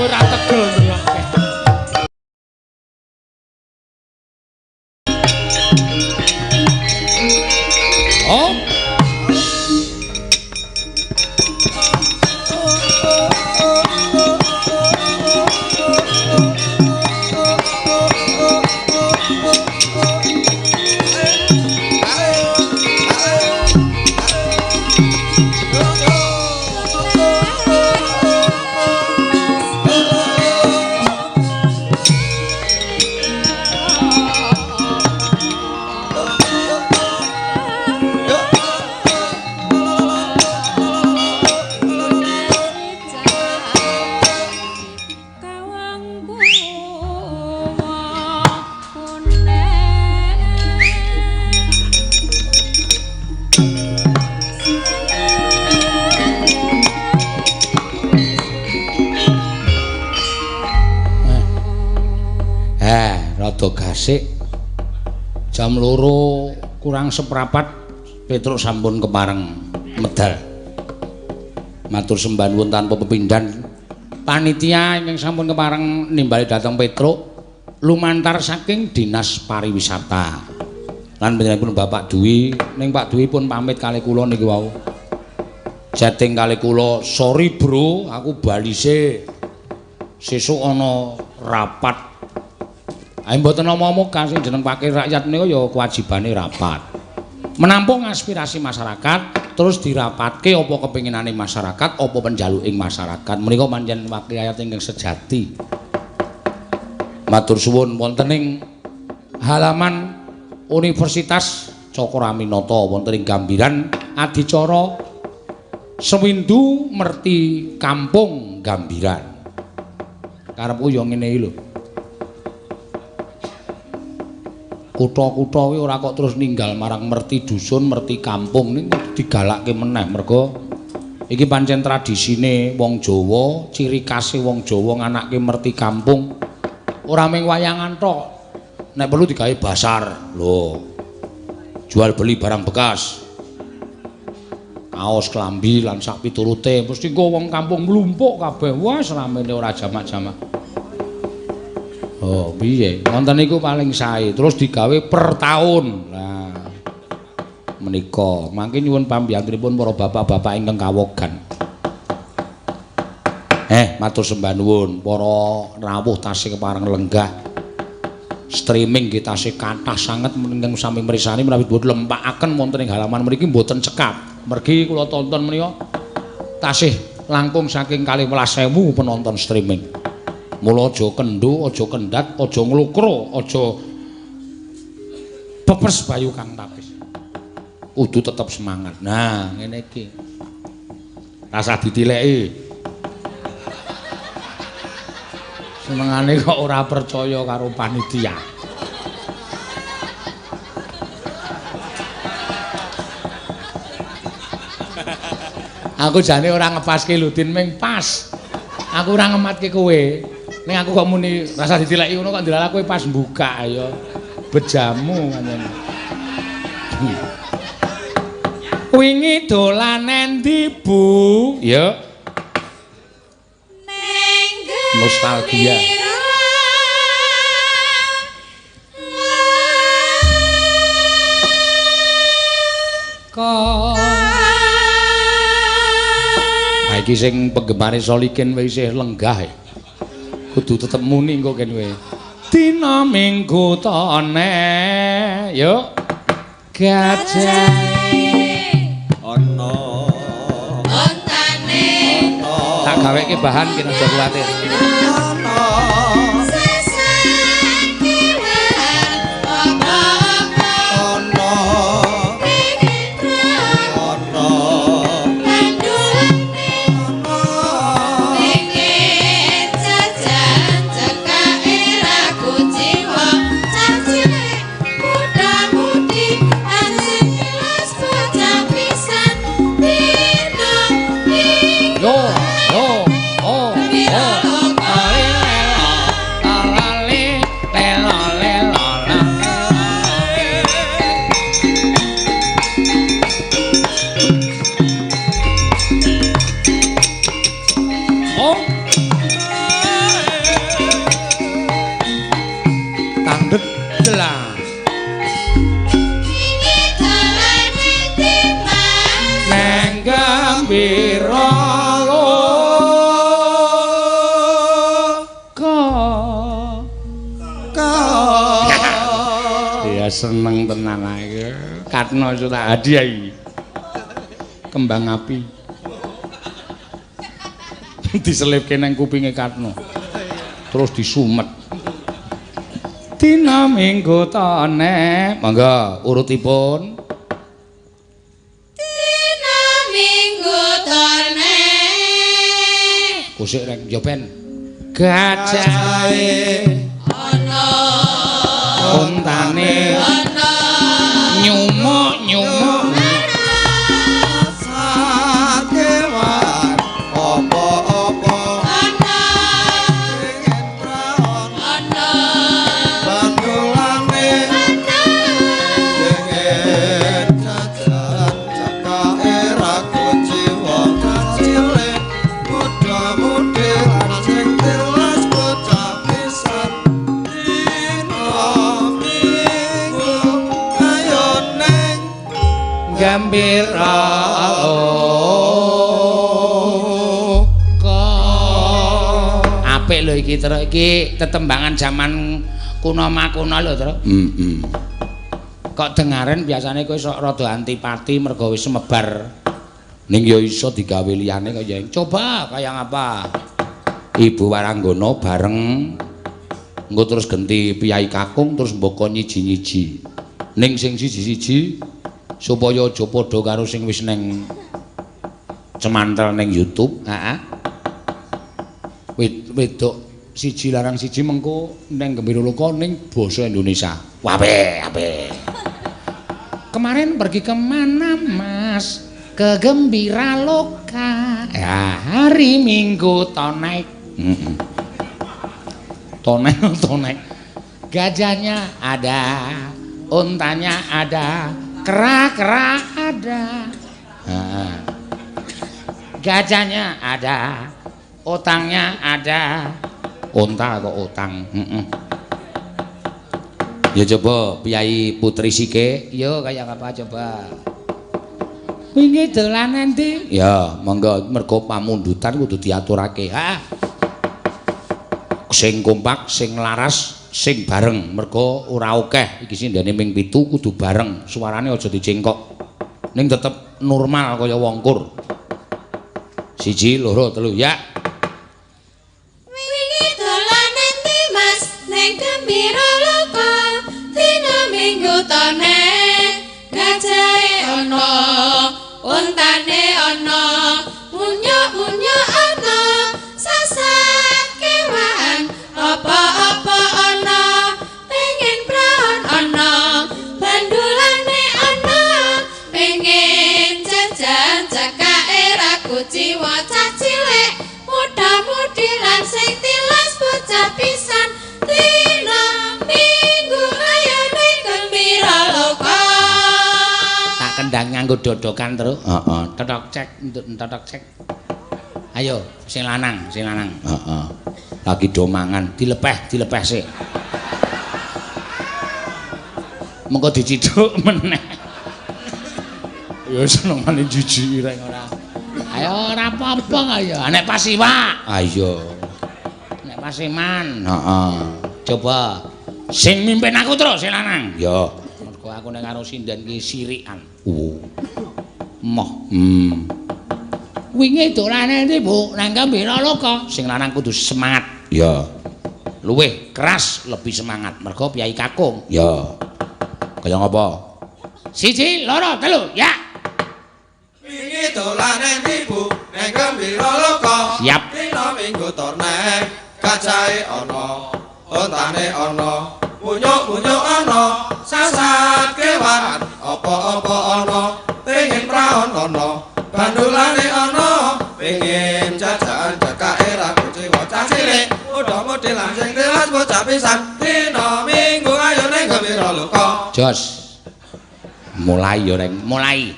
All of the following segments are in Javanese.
Kowe ra tegel ndelokke. Oh. Rada gasik. Jam 1:45 Petruk sampun kepareng medal. Matur sembah nuwun tanpa pepindhan panitia ingkang sampun kepareng nimbali dhateng Petruk lumantar saking Dinas Pariwisata. Lan panjenenganipun Bapak Dwi, ning Pak Dwi pun pamit kalih kula niki wau. Chatting kalih kula, "Sorry bro, aku balise sesuk ana rapat." Ayo mboten omong-omong sing jeneng wakil rakyat menika ya kewajibane rapat. Menampung aspirasi masyarakat terus dirapatke apa kepinginane masyarakat, apa penjaluking masyarakat. Menika pancen wakil rakyat ingkang sejati. Matur suwun wonten ing halaman Universitas Cakrawinata wonten ing Gambiran adicara Sewindu Merti Kampung Gambiran. Karepku ya ngene iki lho. Kutha-kutha kuwi ora kok terus ninggal marang merti dusun, merti kampung ning digalakke meneh mergo iki pancen tradisine wong Jawa, ciri khase wong Jawa nganake merti kampung. Ora mung wayangan tok. Nek perlu digawe basar. Lho. Jual beli barang bekas. Kaos, klambi lan sak piturute mesti engko wong kampung mlumpuk kabeh. Wah, ramene ora jamak-jamak. Oh, piye? Wonten niku paling sae. Terus digawe per taun. Nah, menika mangke nyuwun pambiyantunipun para bapak-bapak ingkang kawogan. Matur sembah nuwun para rawuh tasih kepareng lenggah. Streaming nggih tasih kathah sanget ingkang sami mrisani menawi dipun lempakaken wonten ing halaman mriki mboten cekap. Mergi kula tonton menika tasih langkung saking 12.000 penonton streaming. Mula aja kendho, aja kendhat, aja nglukro, aja pepes bayu kang tapis. Kudu tetep semangat. Nah, ngene iki. Rasah ditileki. Senengane kok ora percaya karo panitia. Aku jane ora ngepaske Ludin ming pas. Aku ora ngematke kowe. Ning aku kok muni rasa ditileki ngono kok ndelala kowe pas mbuka ya. Bejamu ngono. Wingi dolan endi, Bu? Ya. Nostalgia. Kok ha iki sing penggemare Solikin wis isih lenggah. Kudu tetep muni engko kene kowe. Dina Minggu tone, yuk. Gajah ana ontane tak gaweke bahan kene aja kuwatir. Yo, yo, oh, oh. Gembira loka. Ya seneng tenan aku. Katno iso tak hadiahi. Kembang api. Diselipke nang kupinge Katno. Terus disumet. Dina Minggu tone. Monggo urutipun. Dina Minggu tone. Kusik rek yo ben. Gajahe ana untane ana nyumuk-nyumuk Sakewan apa-apa ana pengen praon ana bandulane ana pengen jajan cekake ra kuciwa cilik muda-mudi lan sing tilas bocah pisan dina Minggu ayo neng Gembira loka. Apik lho iki Truk, iki tetembangan jaman kuno makuna lho Truk. Heeh. Kok dengaren biasane kowe sok rada antipati mergo wis semebar. Ning ya iso digawe liyane kaya coba kaya ngapa? Ibu Waranggana bareng engko terus genti piyai kakung terus mboko nyiji-nyiji. Ning sing siji-siji supaya aja padha karo sing wis neng cemantel neng YouTube, heeh. Wedok siji larang siji mengko neng Gembira Loka ning basa Indonesia. Apik, apik. Kemarin pergi kemana, Mas? Ke Gembira Loka. Ya, hari Minggu tonek. Heeh. Tonek, tonek. Gajahnya ada, untanya ada, kera-kera ada. Heeh. Gajahnya ada, utangnya ada. Unta kok utang. Heeh. Ya coba Piyai Putri Sike, yo kaya apa coba. Wingi dolan endi? Ya, monggo mergo pamundutan kudu diaturake. Ha. Sing kompak, sing laras, sing bareng. Mergo ora akeh iki sindene ping 7 kudu bareng. Suarane aja dicengkok. Ning tetep normal kaya wong kur. 1 2 3 ya. Wingi dolan endi Mas neng Gembira Loka dina Minggu tone gajahe ana untane ana munyuk-munyuk ana sasat kewan apa-apa ana pengen praon ana bandulane ana pengen jajan cekake ra kuciwa cah cilik muda-mudi lan sing tilas bocah pisan dina Minggu ayo ning Gembira Loka. Tak kendang nganggo dodokan terus. Heeh. Totok cek, totok cek. Ayo, sing lanang, sing lanang. Heeh. Lagi do mangan, dilepeh, dilepeh sik. Mengko diciduk meneh. Ya senengane jijiki rek ora. Ayo ora apa-apa ayo. Nek pas iwak. Ayo. Nek pas iman. Heeh. Coba sing mimpin aku terus sing lanang. Ya. Mergo aku nek karo sinden ki sirikan. Oh. Moh. Wingi dolane endi, Bu? Nang Gembira Loka. Sing lanang kudu semangat. Ya. Luwih keras, lebih semangat. Mergo piyai kakung. Ya. Kaya ngapa? 1 2 3, ya. Wingi dolane endi, Bu? Nang Gembira Loka. Siap. Dina Minggu torne gajahe ana, untane ana, munyuk-munyuk ana, sasat kewan apa-apa ana, pengen praon ana, bandulane ana, pengen jajan cekake ra kuciwa cah cilik, muda-mudi lan sing tilas bocah pisan. Dina Minggu ayo ning Gembira Loka. Jos. Mulai ya, Reng. Mulai.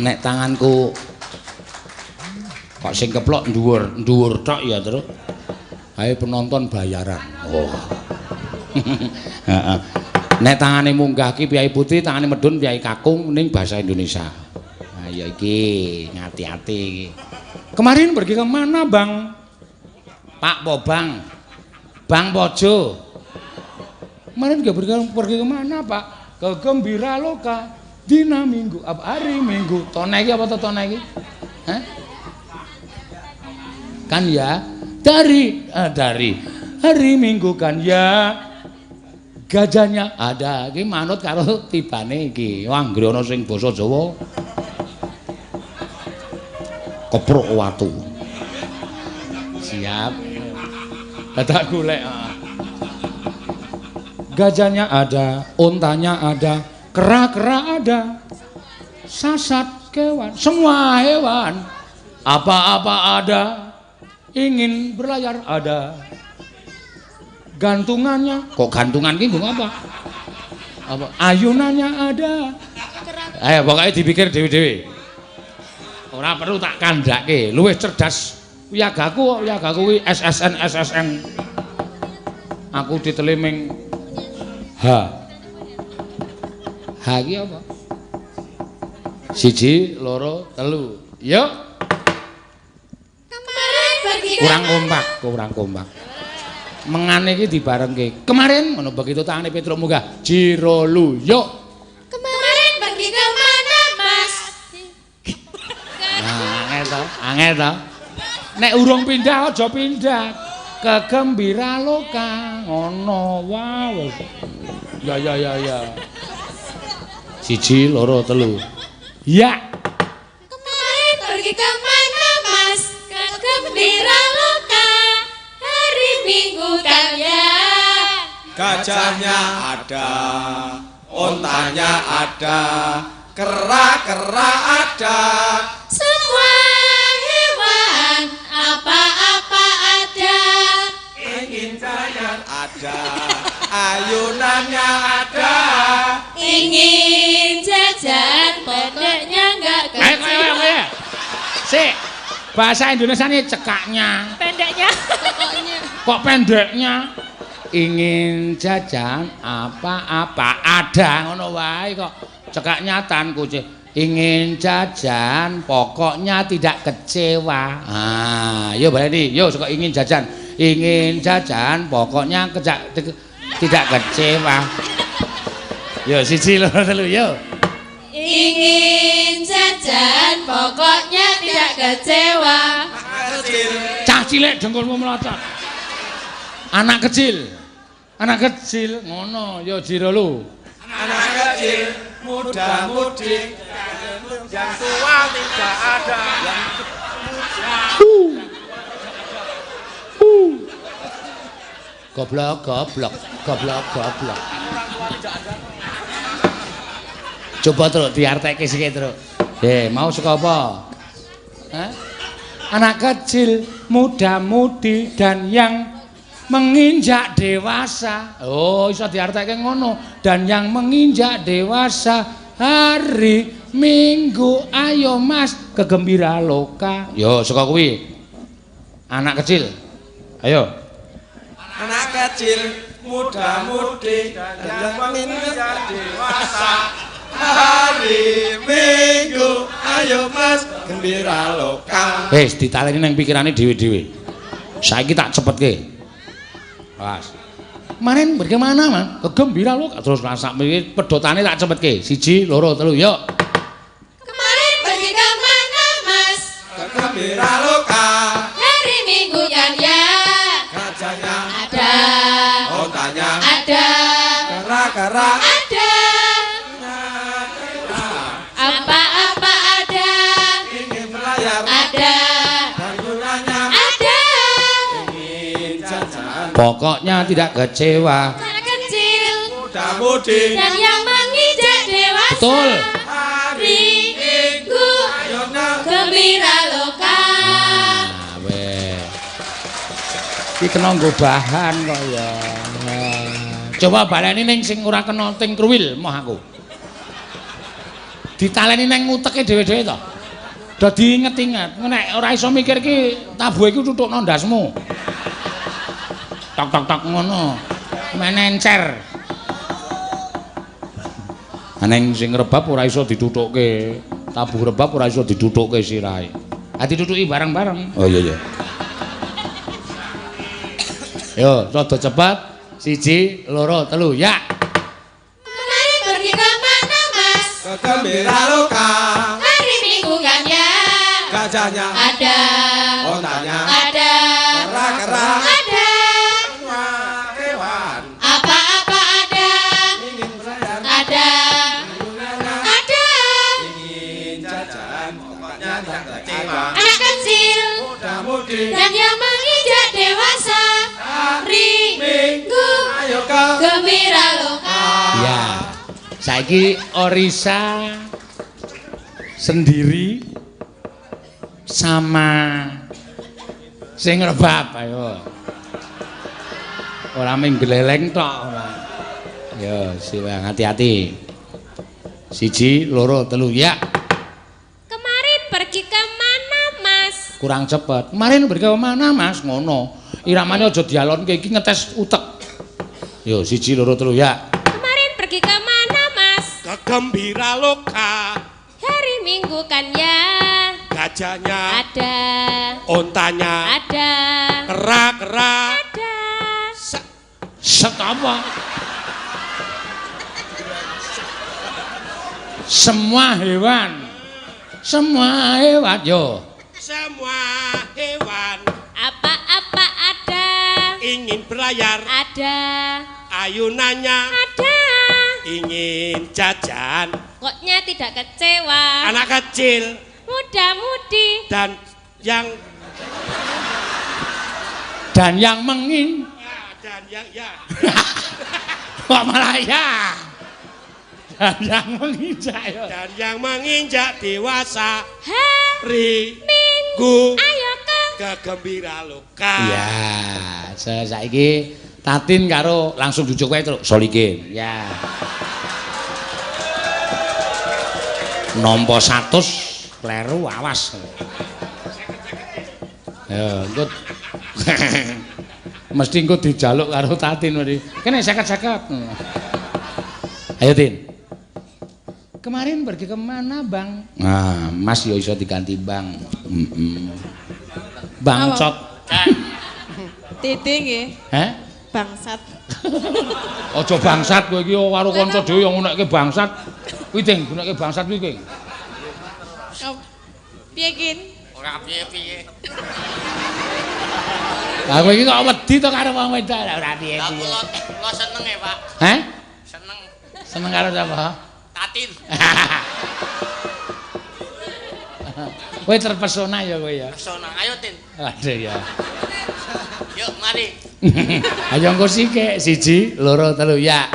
Nek tanganku kok sing keplok dhuwur, dhuwur tok ya, Truk. Ayo penonton bayaran. Oh. Heeh. Nek tangane munggah ki Piyai Putri, tangane medhun Piyai Kakung ning basa Indonesia. Nah, ya iki ngati-ati iki. Kemarin pergi ke mana, Bang? Pak po Bang? Bang Pojo. Kemarin gak pergi ke mana, Pak? Ke Gembira Loka. Dina Minggu, apa hari Minggu. Tone iki apa to tone iki? Hah? Kan ya dari hari Minggu kan ya gajahnya ada. Iki manut karo tibane iki. Wah, anggere ana sing basa Jawa kepruk watu. Siap. Dadak golek. Gajahnya ada, untanya ada, kera-kera ada, sasat kewan, semua hewan, apa-apa ada, ingin berlayar ada. Gantungannya, kok gantungan ki nggo apa? Apa? Ayunannya ada. Ayo pokoknya dipikir dewe-dewe. Ora perlu tak kandhake, luwih cerdas wiyagaku, wiyagaku kuwi SSN SSN. Aku diteli ming H. H iki apa? 1 2 3. Yuk. Kemarin pergi Kurang kompak, kurang kompak. Mengane iki dibarengke. Kemarin ngono begitu tangane Petruk munggah, Jirolu, yuk. Kemarin pergi ke mana, Mas? Nah, angel to, angel to. Nek urung pindah aja pindah. Ke Gembira Loka ngono wae wis. Ya ya ya ya. 1 2 3. Ya. Kemarin pergi ke mana, Mas? Ke Gembira Loka. Hari Minggu kan ya. Gajahnya ada, ontanya ada, kera-kera ada. Semua hewan apa-apa ada. Ingin jalan ada, ayunannya ada. Ingin jajan pokoknya enggak Ayo ayo ayo. kecewa. Ayo. Sik. Bahasa Indonesia ini cekaknya. Pendeknya. Pokoknya. Kok pendeknya? Ingin jajan apa-apa ada ngono wae kok. Cekaknya tan kucing. Ingin jajan pokoknya tidak kecewa. Ah, yo baleni, yo suka ingin jajan. Ingin jajan pokoknya tidak kecewa. Yo 1 2 3 yo. Ingin jajan pokoknya tidak kecewa. Kecil. Cah cilik dengkulmu melotot. Anak kecil. Anak kecil ngono yo Jirolu. Anak kecil, muda-mudi, yang tua tidak ada. Yang Goblok, goblok, goblok, goblok. Coba terus diartekke sithik terus. Mau suka apa? Hah? Anak kecil, muda-mudi dan yang menginjak dewasa. Oh, iso diartekke ngono. Dan yang menginjak dewasa hari Minggu ayo Mas ke Gembira Loka. Yo saka kuwi. Anak kecil. Ayo. Anak kecil, muda-mudi, dan yang menginjak dewasa. Hari Minggu, ayo Mas, Gembira Loka. Wis ditaleni nang pikirane dhewe-dhewe. Saiki tak cepetke. Mas. Kemarin bagaimana, Mas? Ke Gembira Loka terus lasak iki pedhotane tak cepetke. 1 2 3, yuk. Kemarin pergi ke mana, Mas? Ke Gembira Loka. Hari Minggu kan ya. Gajahnya ada, ontanya ada, kera-kera ada. Apa-apa ada, ingin berlayar ada, bangunannya ada. Ingin jajan Pokoknya tidak kecewa. Anak kecil muda-mudi dan yang menginjak dewasa. Betul. Hari Minggu ayo Mas. Gembira Loka. Nah, weh. Iki kena nggo bahan kok ya. Coba baleni ning sing ora kena ting kruwil moh aku. Ditaleni ning uteke dhewe-dhewe to. Dadi inget-inget, nek ora iso mikir ki tabuhe iku tutukno ndasmu. Tok tok tok ngono. Menencer. Neng sing rebab ora iso ditutukke. Tabuh rebab ora iso didhutukke sirahe. Ha didhutuki bareng-bareng. Oh iya iya. Yo, rada cepet. 1, 2, 3, ya. Kemarin pergi ke mana, Mas? Ke Gembira Loka. Hari Minggu kan ya. Gajahnya ada. Ontanya ada. Kera-kera ada. Semua hewan apa-apa ada. Ingin berlayar ada. Ada. Ingin jajan, pokoknya tak kecewa. Anak kecil muda-mudi dan yang menginjak dewasa. Hari Minggu ayo ke Gembira Loka. Ya. Saiki Orisa sendiri sama sing rebab, ayo. Ora mung gleleng tok ora. Yo, siwang hati-hati. 1, 2, 3, ya. Kemarin pergi ke mana, Mas? Kurang cepet. Kemarin pergi ke mana, Mas? Ngono. Iramane aja dialonke iki ngetes utek. Yo, 1, 2, 3, ya. Kemarin pergi ke mana, Mas? Ke Gembira Loka. Hari Minggu kan ya. Gajahnya ada. Ontanya ada. Kera-kera ada. Set apa? Semua hewan. Semua hewan yo. Semua hewan apa-apa ada. Ingin berlayar ada. Ayunannya ada. Ingin jajan pokoknya tidak kecewa. Anak kecil muda-mudi dan yang mengin dan yang ya. Kok malah ya. Dan yang menginjak ya. Dan yang menginjak dewasa. Hari Minggu ayo ke Gembira Loka. Ya, saiki Tatin karo langsung jujuk wae terus Solikin. Ya. Nampa 100 kleru awas. Ya, engko mesti engko dijaluk karo Tatin mesti. Kene 50-50. Ayo Tin. Kemarin pergi ke mana, Bang? Nah, Mas yo iso diganti Bang. Heeh. Bangcot. Titi nggih. Heh? Bangsat. Aja bangsat kowe iki karo kanca dhewe yang ngunekke bangsat. Kuwi Ding, gunekke bangsat kuwi, King. Piye, Kin? Ora piye-piye. Lah kowe iki kok wedi to karo wong wedok ora piye-piye. Lah kula seneng e, Pak. Heh? Seneng. Seneng karo sapa? Tatin. Kowe terpesona ya kowe ya. Pesona. Ayo, Tin. Aduh ya. Yuk, mari. Ayo engko sithik, 1, 2, 3, ya.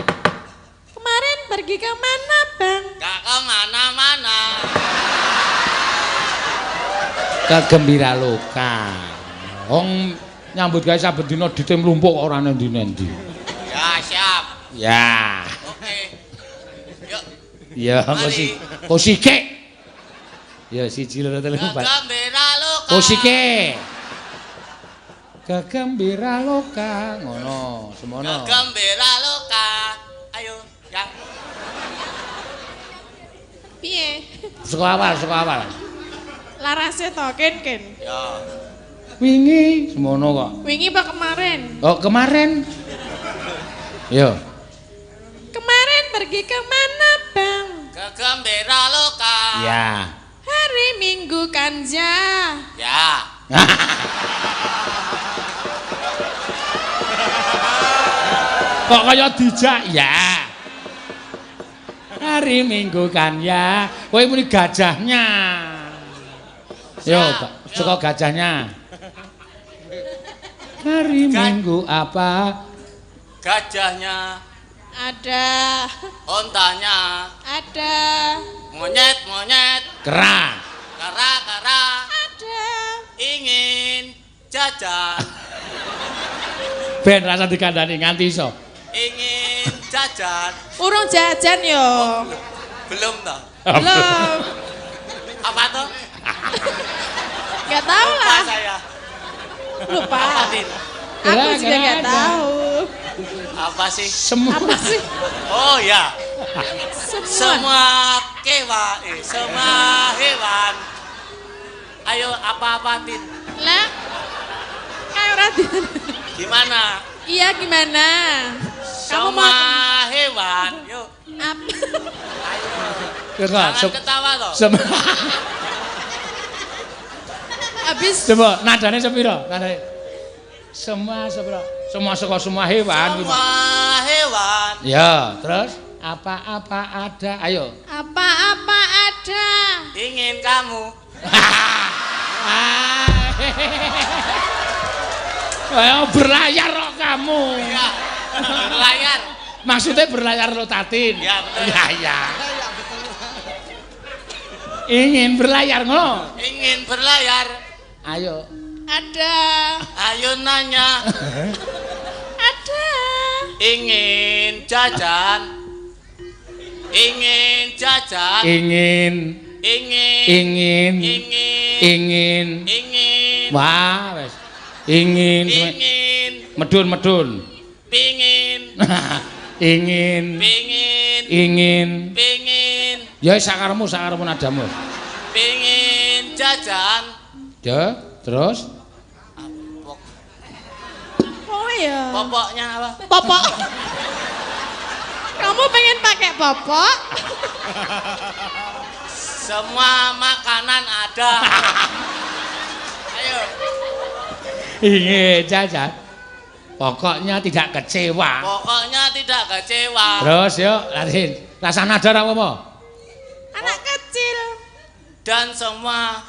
Kemarin pergi ke mana, Bang? Gak ke mana-mana. Ke Gembira Loka. Wong nyambut gawe saben dina dite mlumpuk kok ora nendi-nendi. Ya, siap. Ya. Oke. Yuk. Ya, engko sithik. Ya, 1, 2, 3, 4. Ke Gembira Loka. Kosike. Ke Gembira Loka ngono, semono. Ke Gembira Loka. Ayo, yang piye? Saka awal, saka awal. Larase to, Ken, Ken. Ya. Wingi semono kok. Wingi apa kemarin? Oh, kemarin. Yo. Kemarin pergi ke mana, Bang? Ke Gembira Loka. Ya. Hari Minggu kan ya. Ya. Kok kaya dijak ya. Hari Minggu kan ya. Kowe muni gajahnya. Yo, saka gajahnya. Hari Minggu apa? Gajahnya ada. Ontanya ada. Monyet-monyet. Kera. Kera-kera. Ada. Ingin jajan. Ben rasa dikandani nganti iso. Ingin jajan. Urung jajan yo. Oh, belum toh? Belum. Apa toh? Gak tahu Lupa lah. saya. Lupa. Apa, Tin? Aku juga gak tahu. Apa sih? Semua. Apa sih? Oh ya. Semua. Semua kewan, semua hewan. Ayo apa-apa Tin? Lah. Kayak ora. Gimana? Iya gimana? Kamu semua mau hewan. Yuk. Apa? Ayo. Jangan ketawa toh. Habis. Coba nadane sepiro? Nadane. Semua sepiro? Semua saka semua hewan. Semua hewan. Ya, terus apa-apa ada. Ayo. Apa-apa ada. Ingin kamu. Ayo berlayar kok kamu. Ya, berlayar. Maksudnya berlayar lo Tatin. Ya, betul. Ya, ya. Ingin berlayar ngono. Ingin berlayar. Ayo. Ada. Ayo nanya. Ada. Ingin jajan. Ingin jajan. Ingin. Ingin. Ingin. Ingin. Ingin. Ingin. Wah, wes. Ingin. Ingin. Medun, medun. Pingin. Ingin. Pingin. Ingin. Pingin. Ya sakarmu, sakarmu nadamu. Pingin jajan. Ya, terus? Oh ya. Popoknya apa? Popok. Kamu pengen pakai popok? Semua makanan ada. Ayo. Ingin jajan. Pokoknya tidak kecewa. Pokoknya tidak kecewa. Terus yuk, Latin. Rasa nada apa apa? Anak kecil. Dan semua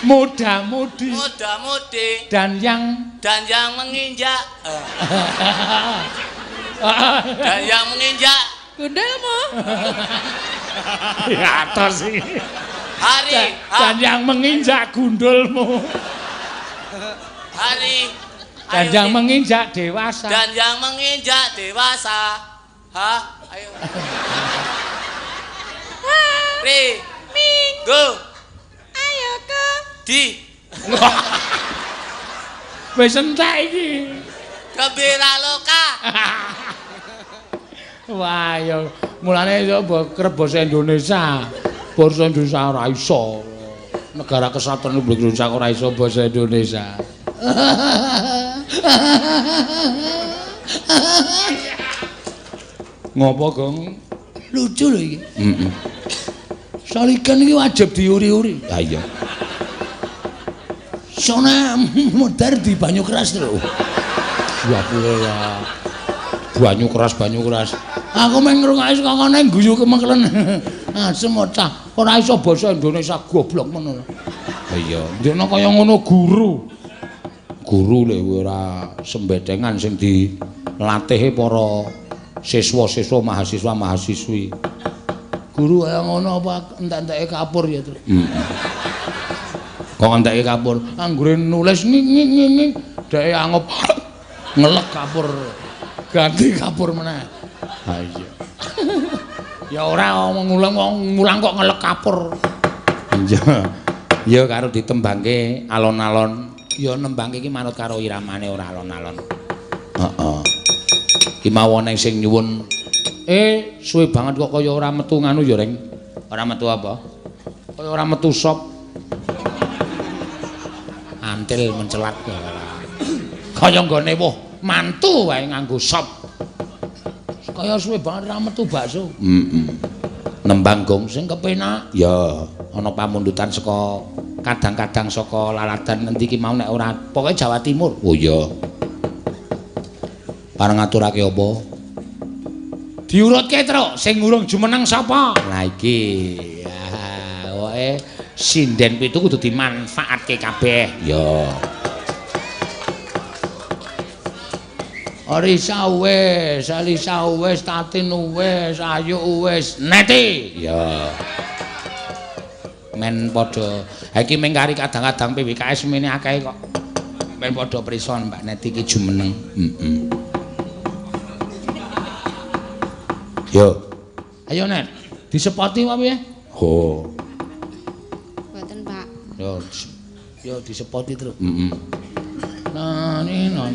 muda-mudi. Muda-mudi. Dan yang menginjak. Dan yang menginjak gundulmu. Ya atas sih. Hari dan yang menginjak gundulmu. Hari dan yang menginjak dewasa. Dan yang menginjak dewasa. Hah? Ayo. Ri, Ming, go, ayo ke di. Wis entek iki. Gembira loka. Wah, ya mulane iso kerep basa Indonesia. Basa Indonesia ora iso. Negara Kesatuan Republik Indonesia ora iso basa Indonesia. Ngopo, Gong? Lucu lho iki. Heeh. Salikan iki wajib diuri-uri. Ha iya. Sone modar di banyu keras lho. Ya ya. Banyu keras, banyu keras. Aku meng ngrungokne saka ngene guyu kemeklen. Asem cah, ora iso basa Indonesia goblok ngono. Ha iya, ndekne kaya ngono guru. Guru lho ora sembedengan sing dilatih para siswa-siswa, mahasiswa-mahasiswi. Guru kaya ngono apa entek-enteke kapur ya, Tru. Heeh. Kok enteke kapur, anggure nulis nging nging nging, dheke angup ngelek kapur. Ganti kapur meneh. Ha iya. Ya ora ngulang ngulang kok ngelek kapur. Iya. Ya karo ditembangke alon-alon. Ya nembangke iki manut karo iramane ora alon-alon. Heeh. Ki mawon sing nyuwun suwe banget kok kaya ora metu nganu ya, Reng. Ora metu apa? Kaya ora metu sop. Antil mencelat. Kaya nggone woh mantu wae nganggo sop. Kaya suwe banget ora metu bakso. Heeh. Nembang gong sing kepenak. Ya, ana pamundutan saka kadang-kadang saka laladan ngendi ki mau nek ora pokoke Jawa Timur. Oh iya. Pareng ngaturake apa? Diurutke, Truk, sing urung jumeneng sapa? Lah iki. Ya, pokoke sinden pitu kudu dimanfaatke kabeh. Ya. Arisa wis, Alisa wis, Tatin wis, Ayu wis, Neti. Ya. Men padha. Ha iki mung kari kadang-kadang PWKS mene akeh kok. Men padha prisa Mbak Neti iki jumeneng. Heeh. Yo. Ayo Net, disepoti apa piye? Oh. Mboten, Pak. Yo, yo disepoti terus. Heeh. Nani non.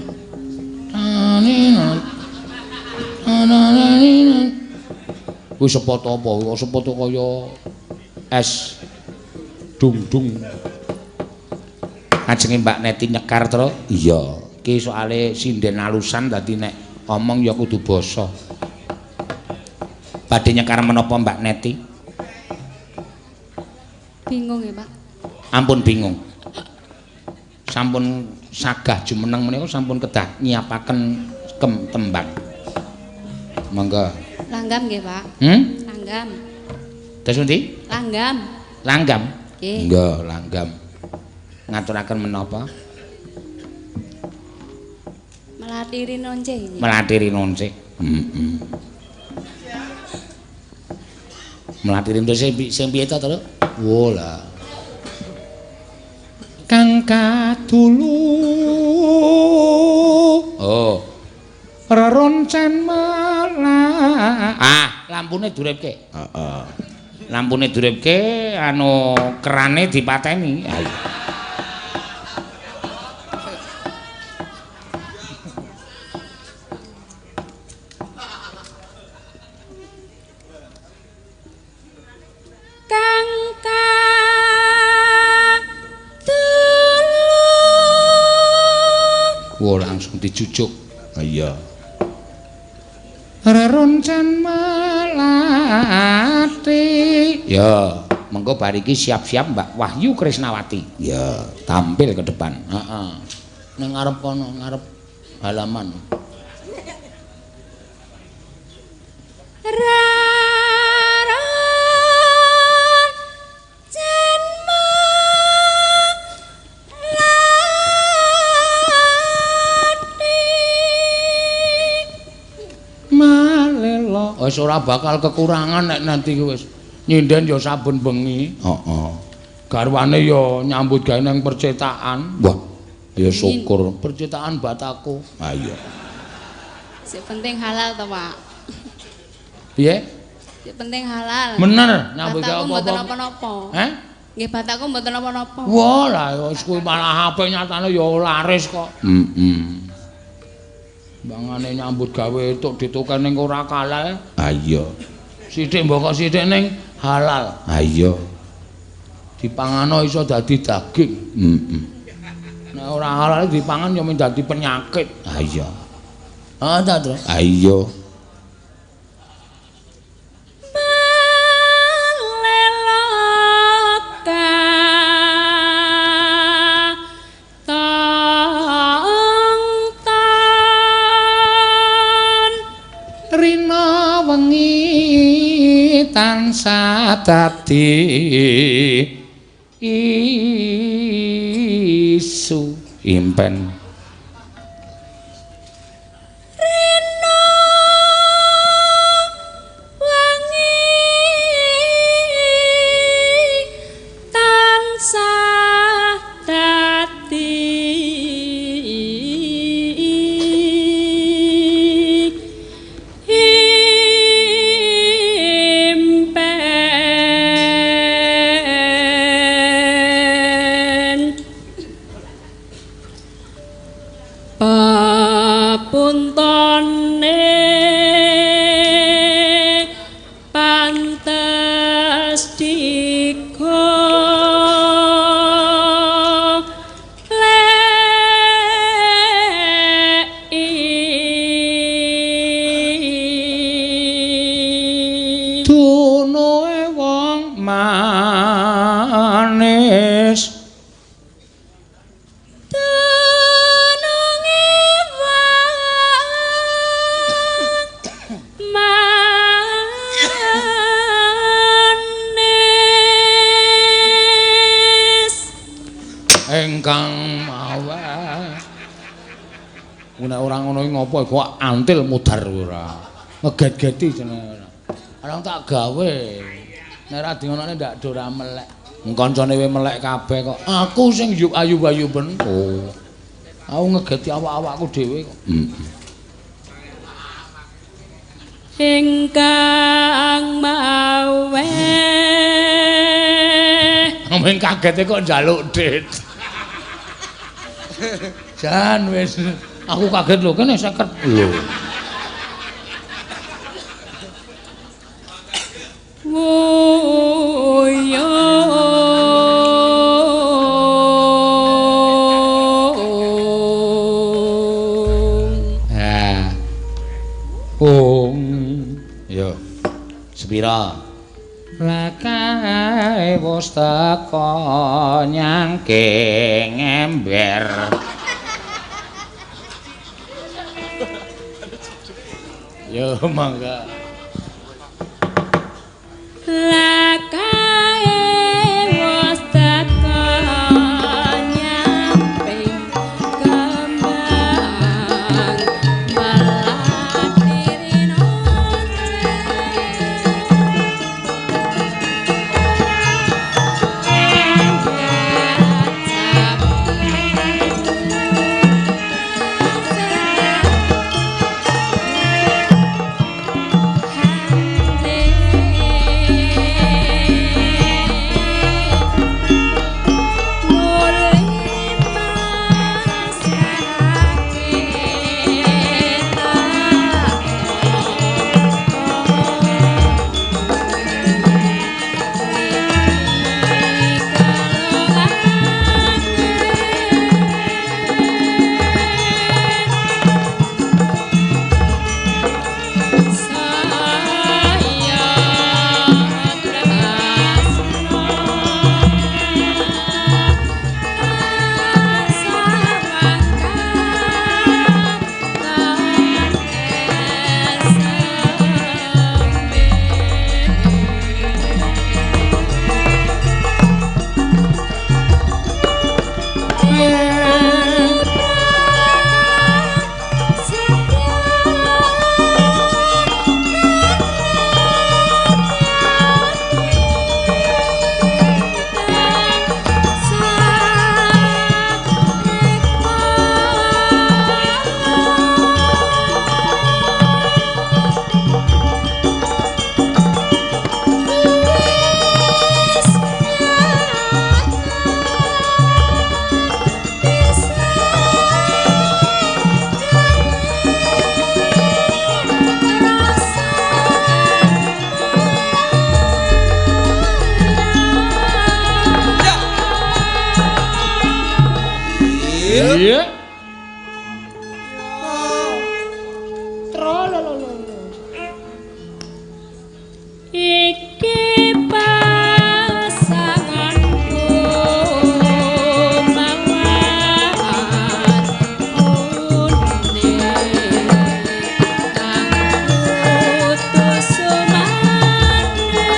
Nani non. Nani non. Kuwi sepot apa? Kok sepot kaya es dung-dung. Ajenge Mbak Neti nyekar, Tru? Iya. Iki soale sinden alusan dadi nek omong ya kudu basa. Badhe nyekar menapa Mbak Neti? Bingung ya, Pak. Ampun bingung. Sampun sagah jumeneng menika sampun kedah nyiapaken tembang. Monggo. Langgam nggih, Pak. Langgam. Terus pundi? Langgam. Langgam. Nggih. Nggih, langgam. Ngaturaken menapa? Melati rinonce. Melati rinonce. Heeh. Melati rinonce sing piye to, Tru? Wo lah. Kang kadulu. Oh. Reroncen melati. Ah, lampune duripke. Heeh. Lampune duripke anu kerane dipateni. Ayo. Kang kadulu. Wah, langsung dijujuk. Iya. Reroncen melati. Ya, mengko bar iki siap-siap Mbak Wahyu Krisnawati. Ya, tampil ke depan. Heeh. Ning ngarep kono, ngarep halaman. Reroncen melati. Malelo. Wis ora bakal kekurangan nek nanti wis nyinden ya saben bengi. Heeh. Garwane ya nyambut gawe nang percetakan. Wah, ya syukur percetakan Bataku. Ha iya. Sing penting halal to, Pak. Piye? Sing penting halal. Bener, nyambut gawe apa-apa. Mboten napa-napa. Heh? Nggih Bataku mboten napa-napa. Wah, lah wis kuwi malah apik nyatane ya laris kok. Heeh. Bangane nyambut gawe entuk dituken ning ora kalal. Ha iya. Sithik mbok kok sithik ning halal. Ha iya. Dipangano iso dadi daging. Heeh. Nek ora halal dipangan ya dadi penyakit. Ha iya. Ha ta, Tru? Ha iya. Rina wengi tansah dadi isu impen. Rina wengi tansah dadi impen. Pepuntone pantes digo leki. Dunoe wong manis. Dununge wong manis. Engkang maweh. Nek ora ngono iki ngopo kok antil mudhar ora. Ngeget-geti jenenge ora. Ora tak gawe. Nek ora di ngonone ndak do ora melek. Kancane we melek kabeh kok. Aku sing yuk ayu-ayu ben. Oh. Aku ngegeti awak-awakku dhewe kok. Ingkang maweh. Ngomong kagete kok njaluk dit. Jan wis aku kaget lho kene 50 lho. Wuyung. Ha. Ung. Yo. Sepira? Lakae wis teka nyangking ember. Yo mangga. Lakae wis teka nyamping kembang melati Iya. Iki pasanganku mawar une kang putus sumane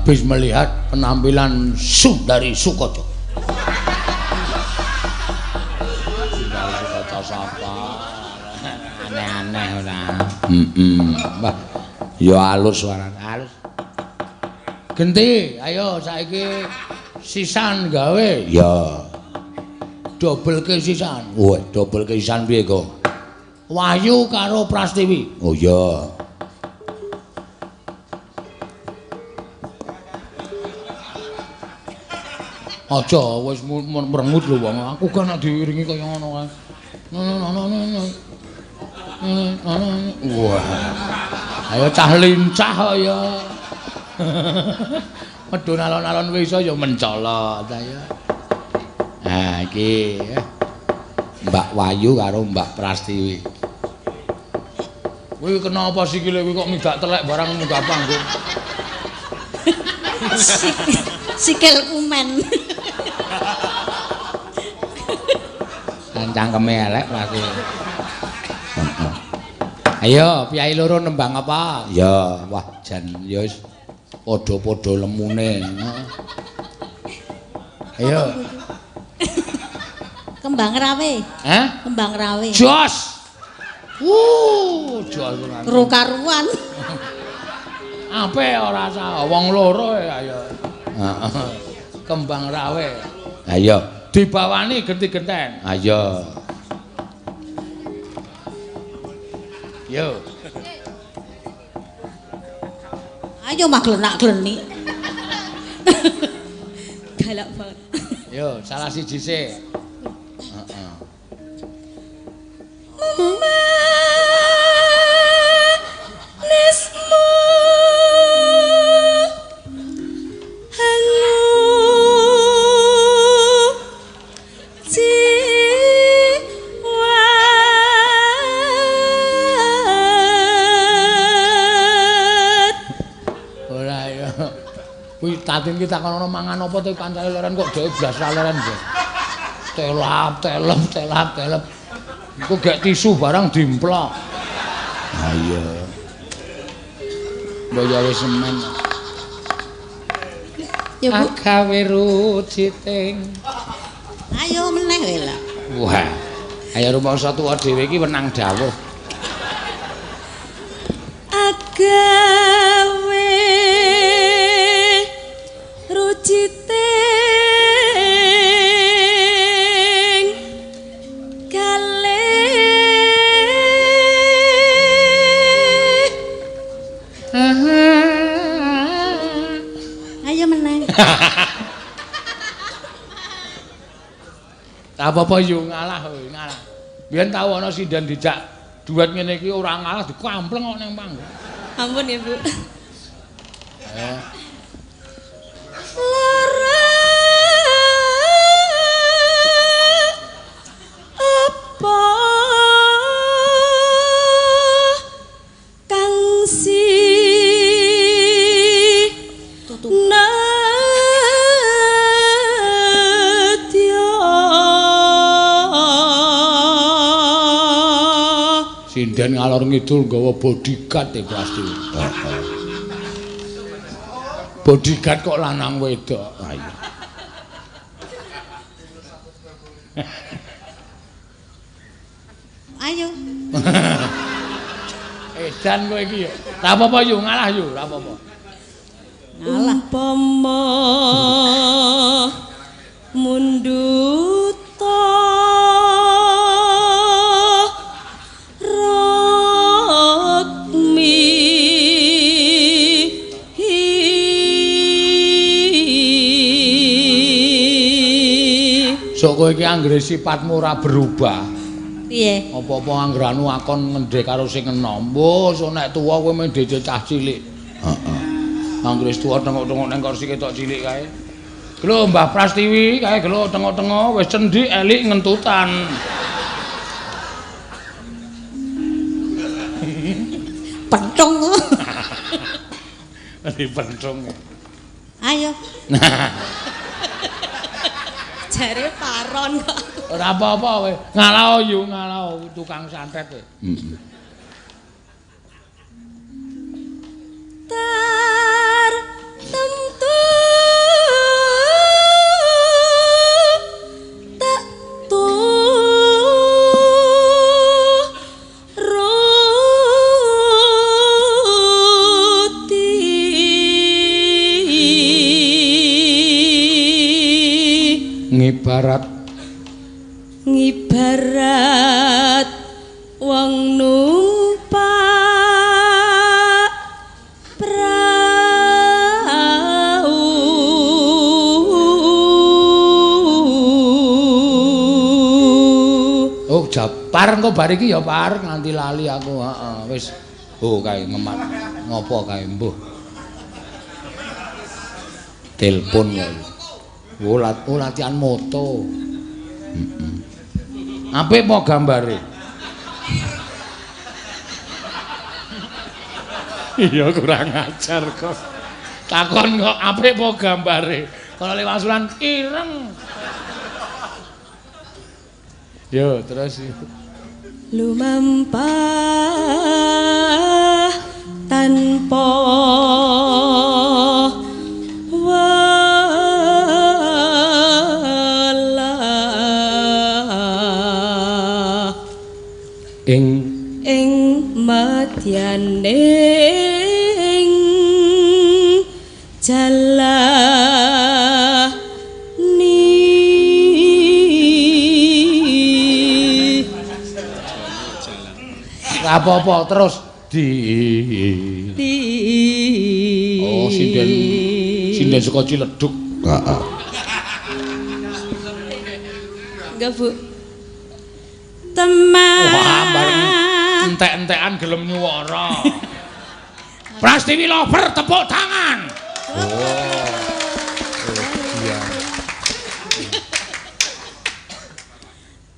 Habis melihat penampilan Sundari Sukoco. Sundari Sukoco sapa? Aneh-aneh ora. Wah, ya alus suarane, alus. Genti, ayo saiki sisan gawe. Ya. Dobelke sisan. Wah, dobelke sisan piye kok? Wahyu karo Prastiwi. Oh iya. Aja wis merengut lho wong. Aku kan nek diiringi kaya ngono kae. Wah. Ayo cah lincah ya. Medhun alon-alon wis iso ya mencolot ayo. Nah iki Mbak Wahyu karo Mbak Prastiwi. Kuwi kenapa sikile kuwi kok midak telek barang munggah panggung. Sikil kumen. Cangkeme elek pasti. Ayo, piyai loro nembang apa? Ya, wah jan ya wis padha-padha lemune. Ayo. Kembang rawe. Hah? Kembang rawe. Jos. Jos tenan. Ro karuan. Apik ora sah, wong loro ayo. Heeh. Kembang rawe. Ayo, dibawani genti-genten. Ayo. Yo. Ayo mah glenak-glenik. Galak banget. Yo, salah siji sih. Heeh. Manismu hangu jiwa. Ora ya. Kuwi Tatin ki takono mangan apa to kancane leren kok dhek blas ra leren ya. Telap, telep, telap, telep. Iku gek tisu barang dimplok. Ha iya. Mbok ya wis semen. Ya Bu. Agawe ruciting. Ayo meneh kowe lah. Wah. Ayo rumangsa tuwa dhewe iki wenang dawuh. Agawe ruciting kalih. Ayo meneh. Tak apa-apa yo ngalah kowe, ngalah. Biyen tau ana sinden dijak duet ngene iki ora ngalah dikampleng kok ning panggung. Ampun ya, Bu. Ayo. Lara apa kang si nadya. Sinden ngalor ngidul nggawa bodyguard e Prastiwi. Bodyguard kok lanang wedok. Ayo. Ayo. Edan kowe iki ya. Ora apa-apa yo ngalah yo, ora apa-apa. Ngalah. Umpama munduta rukmi. Sok kowe iki anggere sifatmu ora berubah. Piye? Apa-apa anggere anu akon ngendhe karo sing enom. Wah, sok nek tuwa kowe mung dece cah cilik. Heeh. Anggere wis tuwa tengok-tengok nang kursi ketok cilik kae. Gelo Mbah Prastiwi kae gelo tengok-tengok wis cendik elik ngentutan. Pentong. Di pentong. Ayo. Jare paron kok. Ora apa-apa kowe. Ngalah yo ngalah tukang santet kowe. Heeh. Tar tentu Ngibarat wong numpak prau. Oh, Japar engko bar iki ya Par, nganti lali aku, heeh, wis. Oh, kae ngemat. Ngopo kae mbuh. Telepon ya. Oh, latihan moto. Heeh. Apik po gambare? Iya kurang ajar kok. Takon kok apik po gambare? Kalau lewasulan ireng. Yo terus. Lumampah tanpa welah Ing ing madyaning jalani. Ora apa-apa terus di Oh, sinden sinden saka Ciledug. Heeh. Enggak, Bu. Teman. Wah, bareng entek-entekan gelem nyuwara. Prastiwi Lover tepuk tangan. Oh. Iya.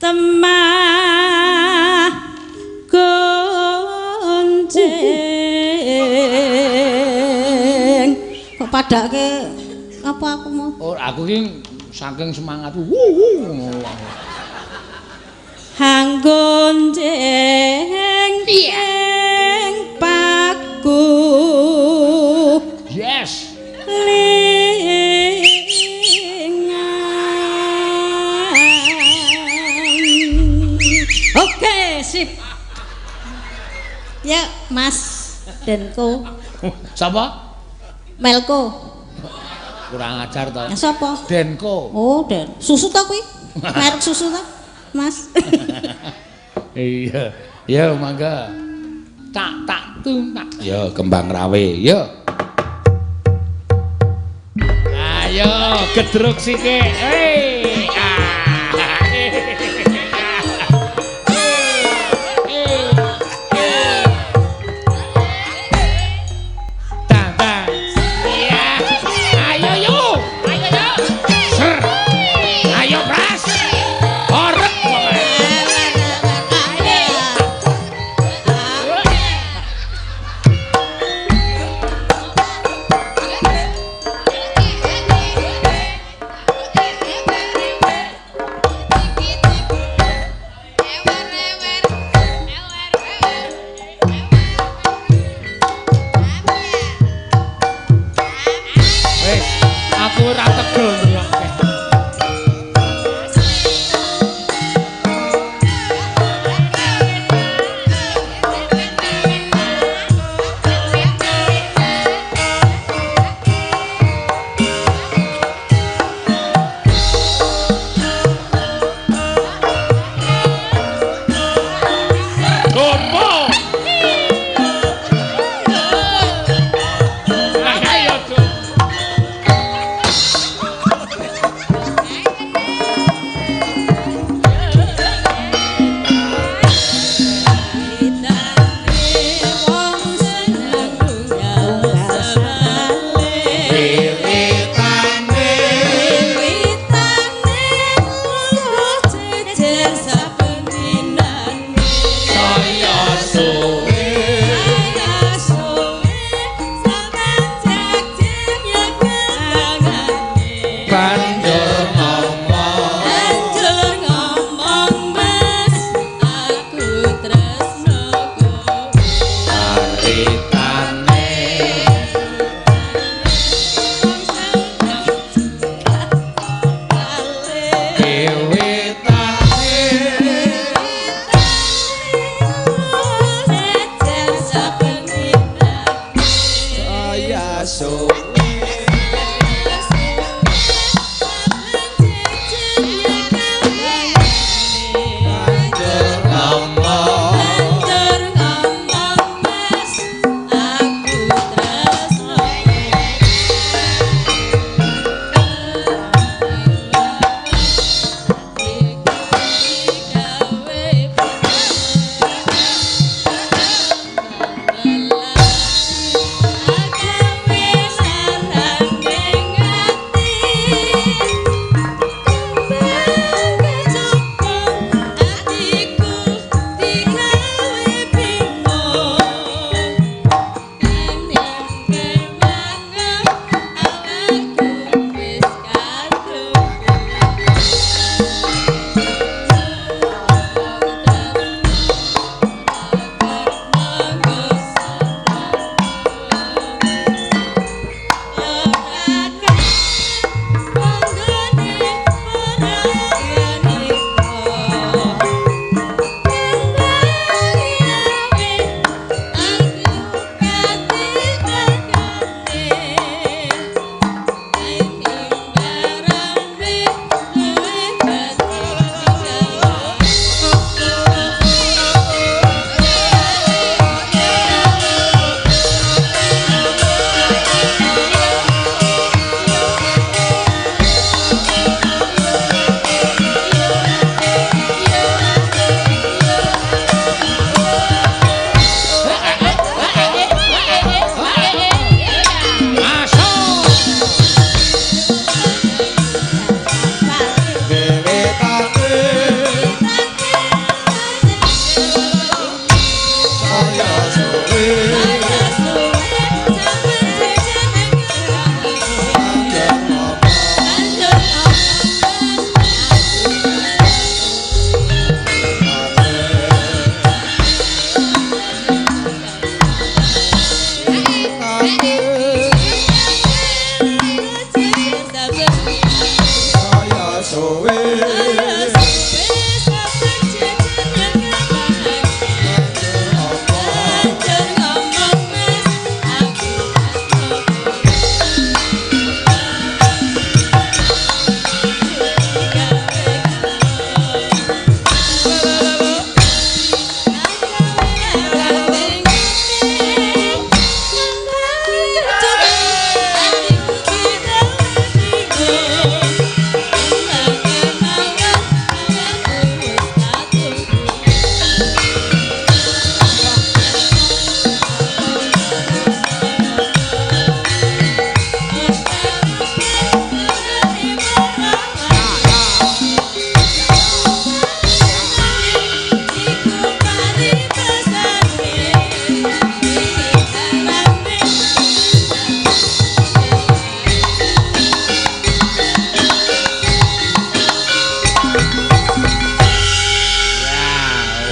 Temah gonceng. Kok padake apa aku mau? Oh, aku ki saking semangat. Wuh. Hang gonceng ing paku. Yes. Lingan. Oke, sip. Ya, Mas Denko. Sapa? Melko. Kurang ajar to. Ya sapa? Denko. Oh, Den. Susu ta kuwi? Merek susu ta, Mas? Iya. Ya mangga. Tak tak tung tak. Ya kembang rawe. Ya. Ayo gedruk sithik. Hei. Ah. Tang tang. Iya. Ayo yo. Ayo yo. Ser. Ayo Pras. Orek pokoke.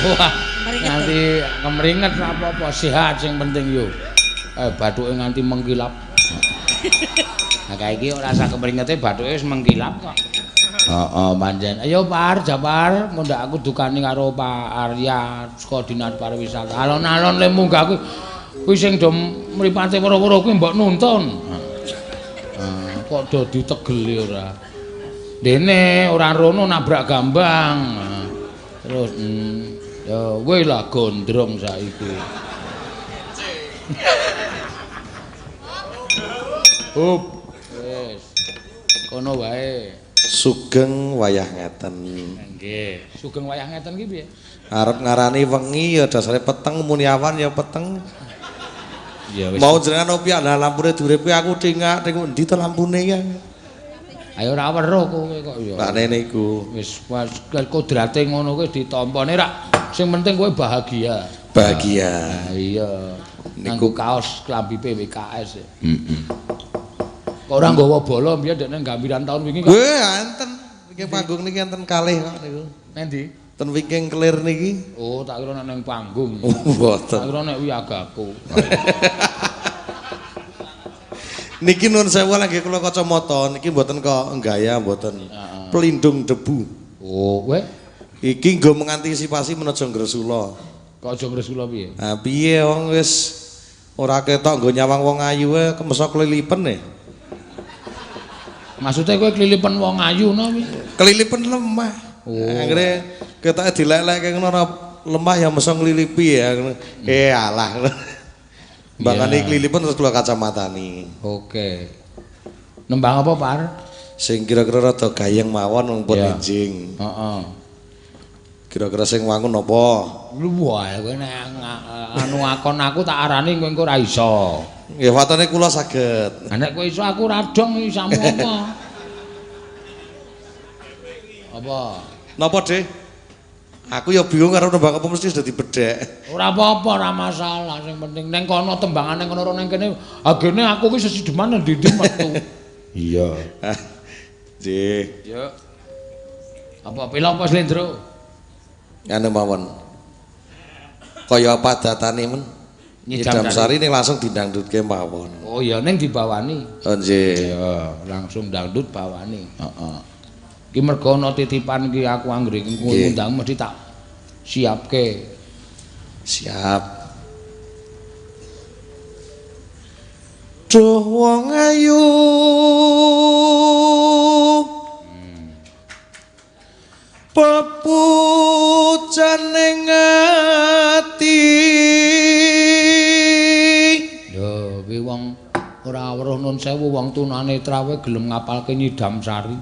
Wah, nganti kemringet ora apa-apa, sehat sing penting yo. Bathuke nganti mengkilap. Nah, kae iki ora usah kemringete bathuke wis mengkilap kok. Heeh, pancen. Ayo Par, Japar, ngondak aku dukani karo Pak Arya saka Dinas Pariwisata. Alon-alon le munggah kuwi. Kuwi sing do mripate weruh-weruh kuwi mbok nuntun. Heeh, kok do ditegeli ora. Dene ora rono nabrak gambang. Terus ya kowe lah gondrong saiki. Hup, wis. Kono wae. Sugeng wayah ngeten. Nggih, sugeng wayah ngeten ki piye? Arep ngarani wengi ya dasare peteng, muni awan ya peteng. Ya wis. Mau jenengan opi lah lampune diuripi aku thingak-thinguk endi to lampune ya. Ayo ora weruh kowe kok ya. Lakne niku. Wis kodrate ngono kuwi ditampane rak. Sing penting kowe bahagia. Bahagia. Nah, iya. Niku kaos klambi PWKS. Heeh. Kok ora nggawa bala mbiyen dekne gambiran taun wingi kok. Weh, enten wingking panggung niki enten kalih kok niku. Nendi? Ten wingking kelir niki. Oh, tak kira nek ning panggung. Oh, mboten. Tak kira nek wiyagaku. Niki nuwun sewu lagi kula kacamata niki mboten kok nggaya mboten. Pelindung debu. Oh, weh. Iki nggo mengantisipasi menaja ngresula. Kok aja ngresula piye? Ha piye wong wis ora ketok nggo nyawang wong ayu e kemeso klilipen e. Maksudnya kowe klilipen wong ayu no piye? Klilipen lemah. Oh. Anggere ketoke dilek-lekke ngono ora lemah ya meso nglilipi ya. Eh alah. Mbangane klilipen terus kula kacamatani. Oke. Nembang apa, Par? Sing kira-kira rada gayeng mawon wong pun enjing. Heeh. Kira-kira sing wangun apa? Wah, kowe nek anu akon aku tak arani kowe engko ora iso. Nggih, watone kula saged. Lah nek kowe iso aku ora dong isamu apa? Apa? Napa, Dik? Aku ya bingung karo nembang apa mesti sudah dibedhek. Ora apa-apa, ora masalah. Sing penting neng kono tembangane ngono neng kene. Agene aku ki sesideman ndi-ndi metu. Iya. Nggih. Yo. Apa pila apa slendro? Anu mawon. Kaya padatane men. Nyidam sari ning langsung didangdutke mawon. Oh iya ning dibawani. Oh nggih. Iya, langsung dangdut bawani. Heeh. Iki mergo ana titipan iki aku anggere ngundang mesti tak siapke. Siap. Duh wong ayu. Pepujane ati. Lho, kuwi wong ora weruh nun sewu wong tunanetra wae gelem ngapalke nyidam sari.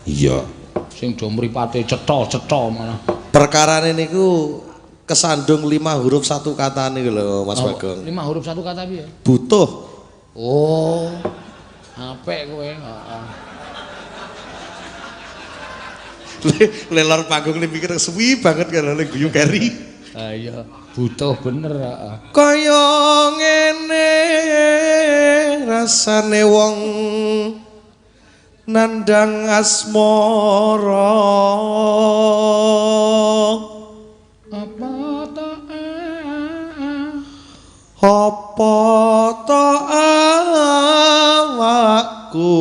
Iya. Sing do mripate cetha-cetha malah. Perkarane niku kesandung 5 huruf 1 kata niku lho Mas Bagong. 5 huruf 1 kata piye? Butuh. Oh. Apik kowe, heeh. Lelor panggung li mikir suwi banget kan le guyu keri. Ha iya, butuh bener heeh. Kaya ngene rasane wong nandang asmara. Apa ta apa ta awakku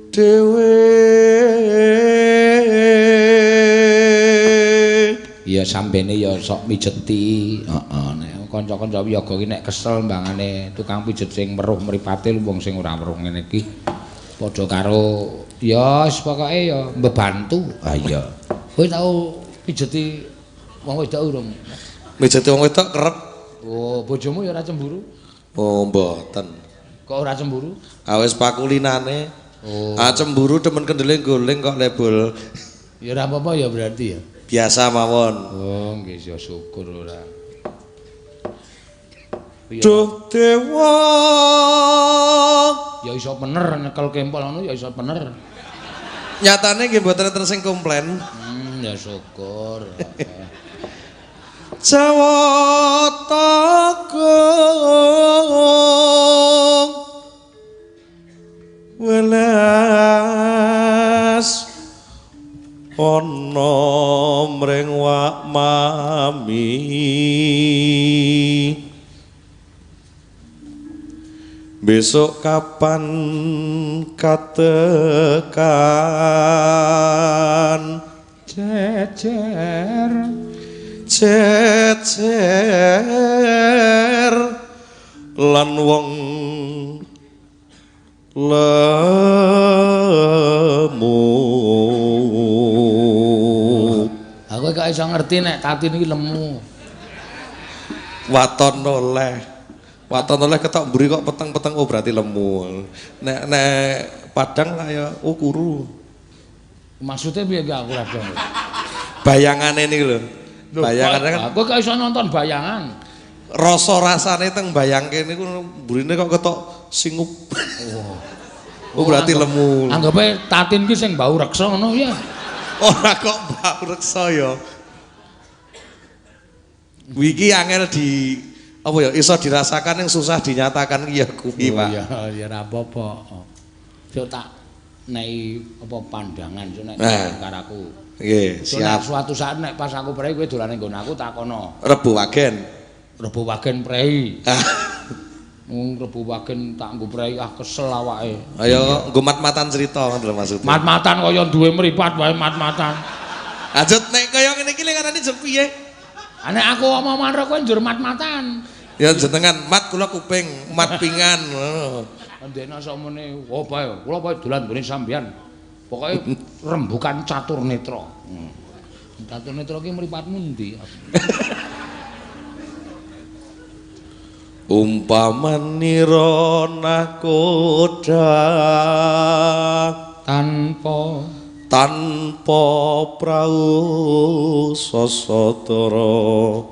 dhewe. Ya sambene ya sok mijeti. Heeh, nek kanca-kanca wiyaga ki nek kesel mbangane tukang pijet sing weruh mripate wong sing ora weruh ngene iki padha karo ya wis pokoke ya mbebantu. Ha iya. Kowe tau pijeti wong wedok urung? Mijeti wong wedok kerep. Oh, bojomu ya ora cemburu? Oh, mboten. Kok ora cemburu? Ah wis pakulinane. Oh. Ah cemburu temen kendele goleng kok lebul. Ya ora apa-apa ya berarti ya. Biasa mawon. Oh, nggih ya syukur ora. Duh dewa. Ya iso bener nyekel kempol ngono ya iso bener. Nyatane nggih mboten enten sing komplain. Ya syukur. Jawata gong welas ana mring wak mami besok kapan katekan jejer jejer lan wong lemu. Aku kok iso ngerti nek Tatin iki lemu. Waton oleh. Waton oleh ketok mburi kok peteng-peteng, oh berarti lemu. Nek nek padang lah ya oh kuru. Maksudnya piye ki aku ora dong. Bayangane niku lho. Bayangane kan aku kok iso nonton bayangan. Rasa rasane teng bayangke niku mburine kok ketok singup. Oh. Oh berarti lemu. Anggape Tatin ki sing bau reksa ngono ya. Ora kok bau reksa ya. Kuwi iki angel di apa ya iso dirasakan yang susah dinyatakan ki ya kuwi, Pak. Oh iya, ya ora apa-apa. Yo tak nei apa pandangan so nek karo aku. Nggih, siap. Suatu saat nek pas aku prei kowe dolane nggon aku takono. Rebo Wagen. Rebo Wagen prei. Wong Rebo Wagen tak nggo prei ah kesel awake. Ayo nggo mat-matan cerita ngono lho maksudnya. Mat-matan kaya duwe mripat wae mat-matan. Lanjut nek kaya ngene iki ngarani jek piye? Nek aku omong-omongan karo kowe njur mat-matan. Ya jenengan mat kula kuping, mat pingan ngono. Ndekne sakmene oh bae, kula bae dolan nggone sampeyan. Pokoke rembukan catur netra. Catur netra ki mripatmu endi? Umpamanira nakoda tanpa tanpa prau sasatara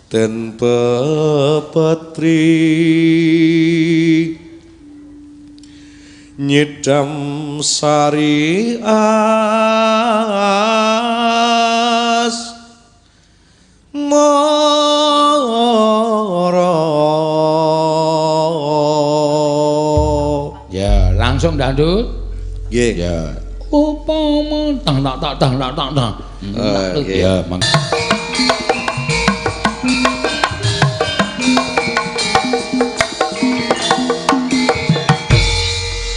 den pepetri nyidam sari as mara. Ya, langsung dandut. Nggih. Ya. Upama tang tak tak tang tak tak tang. Ya, mang.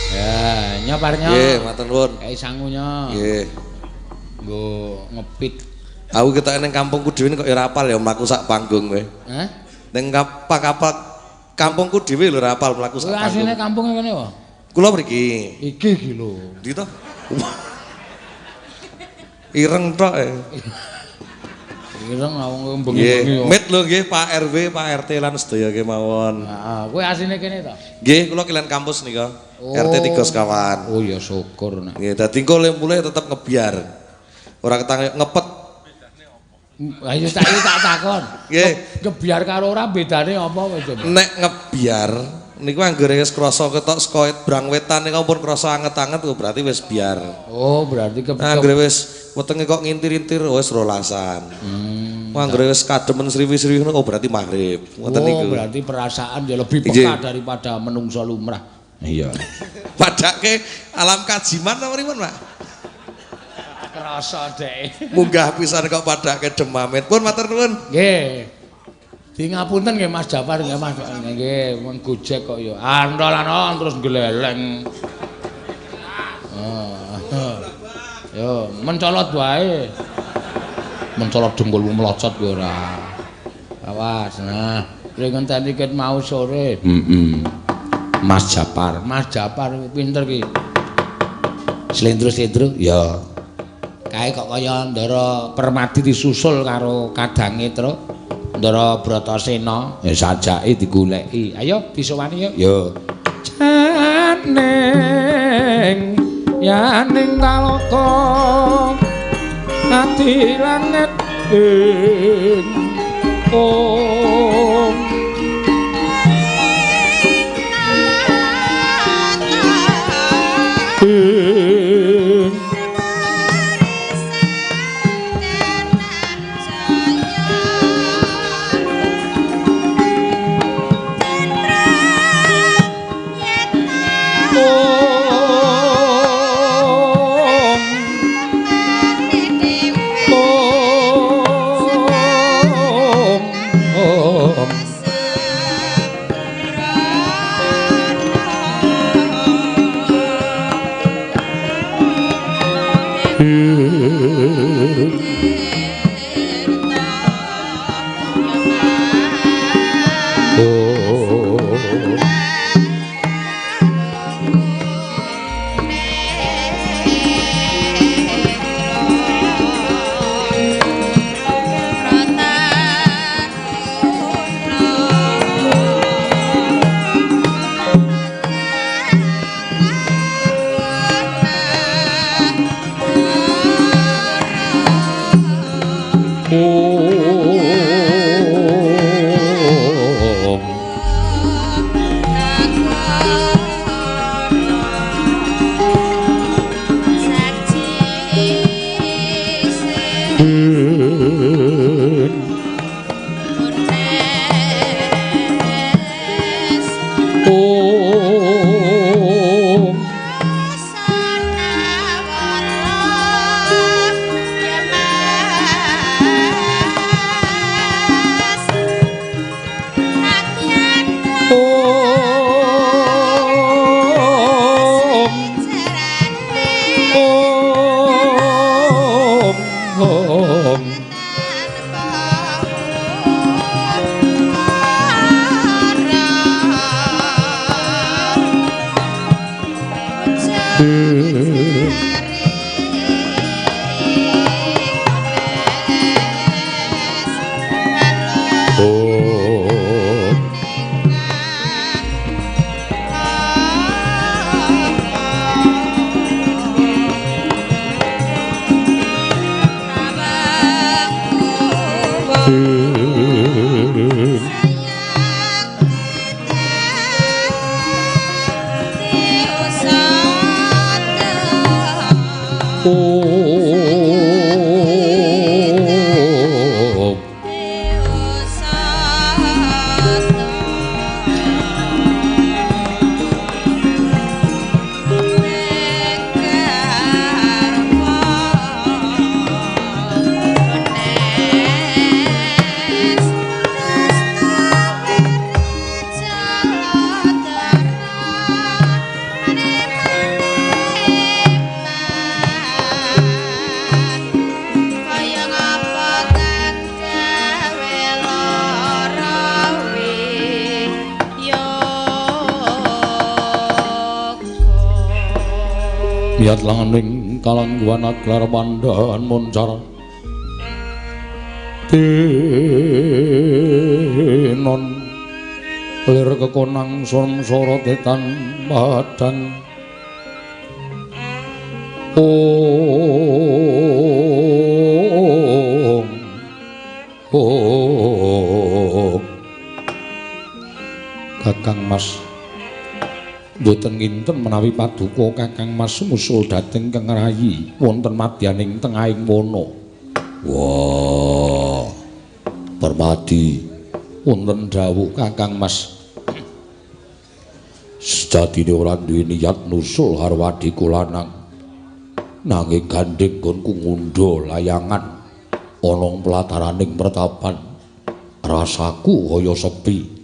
Ya, nyoparnya. Nggih, matur nuwun. Kae sangunya. Nggih. Nggo ngepit. Aku ketok ning kampungku dhewe kok ya ora apal ya mlaku sak panggung kowe. Hah? Ning kapal kampungku dhewe lho ora apal mlaku sak panggung. Asline kampunge kene wae. Kula mriki. Iki iki lho. Ndi to? Ireng tok e. Ireng wong bengi-bengi. Nggih, mit lho nggih Pak RW, Pak RT lan sedaya kemawon. Heeh, kowe asline kene to? Nggih, kula kilen kampus nika. Oh. RT 3 sekawan. Oh ya syukur nek. Nggih, dadi engko le mulih tetep ngebiar. Ora ketang ngepet. Ayo tak takon. Nggih. Ngebiar karo ora bedane apa kowe coba? Nek ngebiar niku anggere wis krasa ketok saka brang wetan niku pun krasa anget-anget berarti wis biar. Oh, berarti anggere wis wetenge kok ngintir-intir wis rolasan. Anggere wis kademen sriwi-sriwi ngono oh berarti maghrib. Ngoten niku. Oh, berarti perasaan ya lebih peka daripada menungso lumrah. Iya. Padake alam kajiman apa pripun, Pak? Krasa dhek. Munggah pisan kok padake demamit. Pun matur nuwun. Nggih. Di ngapunten nggih Mas Japar nggih Mas. Nggih, wong Gojek kok ya. Antol-antol terus gleleng. Yo, mencolot wae. Mencolot dengkulmu melocot kowe ora. Awas, nah, kowe ngenteni ket mau sore. Heeh. Mas Japar, Mas Japar pinter ki. Slendro-slendro ya. Kae kok kaya Ndara Permadi disusul karo kadange, Truk. Ndara Bratasena ya sajake digoleki. Ayo disowani yo. Yo. Janing yaning taloka ati langit ing om. Miyat langaning kalangguhan aglar pandhan moncar tinon lir kekonang samsara tetan padang om om Kakang Mas mboten nginten menawi paduka Kakang Mas musul dhateng Kang Rayi wonten madyaning tengahing wana. Wah, Permadi wonten dawuh Kakang Mas. Sejatine ora duwe niat nusul karo adhiku lanang. Nanging gandheng nggonku ngundha layangan ana pelataraning pertapan. Rasaku kaya sepi.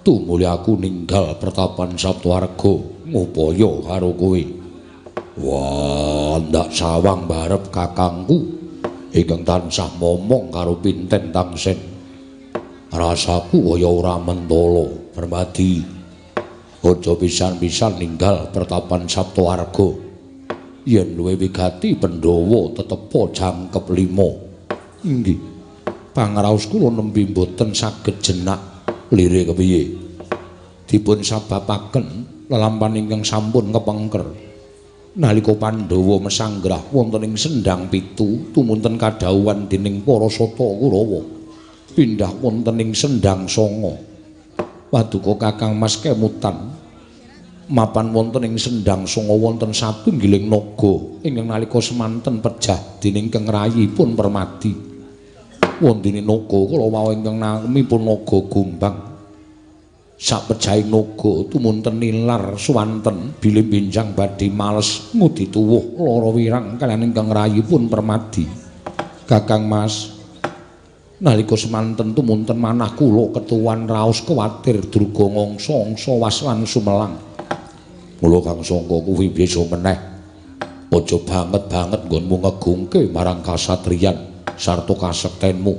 Tumuli aku ninggal pertapan Saptwarga ngupaya karo kowe. Wah, ndak sawang barep kakangku ingkang tansah momong karo pinten tangsen. Rasaku kaya ora mentala, Permadi. Aja pisan-pisan ninggal pertapan Saptwarga. Yen luwih wigati Pandhawa tetepa jangkep lima. Inggih. Pangraos kula nembe mboten saged jenak. Lire kepiye? Dipun sababaken lelampahan ingkang sampun kepengker. Nalika Pandhawa mesanggrah wonten ing Sendhang Pitu tumunten kadhawuhan dening para Sata Kurawa pindah wonten ing Sendhang Sanga. Paduka Kakang Mas kemutan mapan wonten ing Sendhang Sanga wonten satunggiling naga ingkang nalika semanten pejah dening Kang Rayipun Permadi. Wondene naga kala wau ingkang namipun Naga Gombang. Sapejahing naga tumunten nilar suwanten bilih benjang badhe males ngudi tuwuh lara wirang kaliyan ingkang rayipun Permadi. Kakang Mas, nalika semanten tumunten manah kula ketuwan raos kuwatir durga ngangsa-angsa was lan sumelang. Mula Kang Sangka kuwi bisa meneh. Aja banget-banget nggonmu ngegungke marang kasatriyan sarta kasektenmu.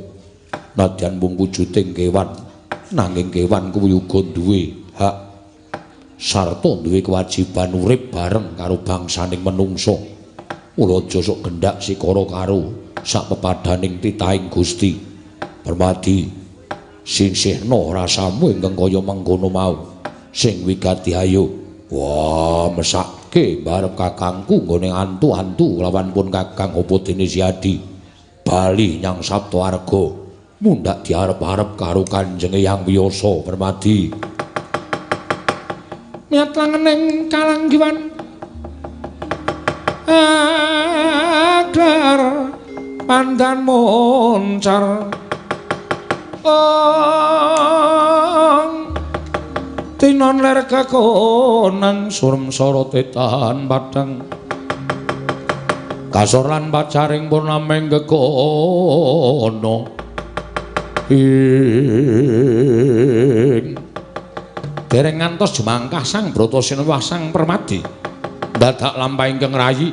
Nadyan mung wujuding kewan, nanging kewan kuwi uga duwe hak sarta duwe kewajiban urip bareng karo bangsaning menungsa. Mula aja sok gendak sikara karo sak pepadaning titahing Gusti. Permadi, sisihna rasamu ingkang kaya mengkono mau. Sing wigati ayo. Wah, mesake barep kakangku nggone antu-antu lawan pun Kakang apa dene Siadi. Bali nyang Saptawarga. Mundhak diarep-arep karo Kanjeng Hyang Wiyasa. Permadi. Miyat langening kalanggiwan agar pandan moncar ong tinon ler kekonang surem sorote tahan padang kasor lan pacaring purnaming gegono ing dereng ngantos jumangkah Sang Bratasena Sang Permadi dadak lampah ingkang rayi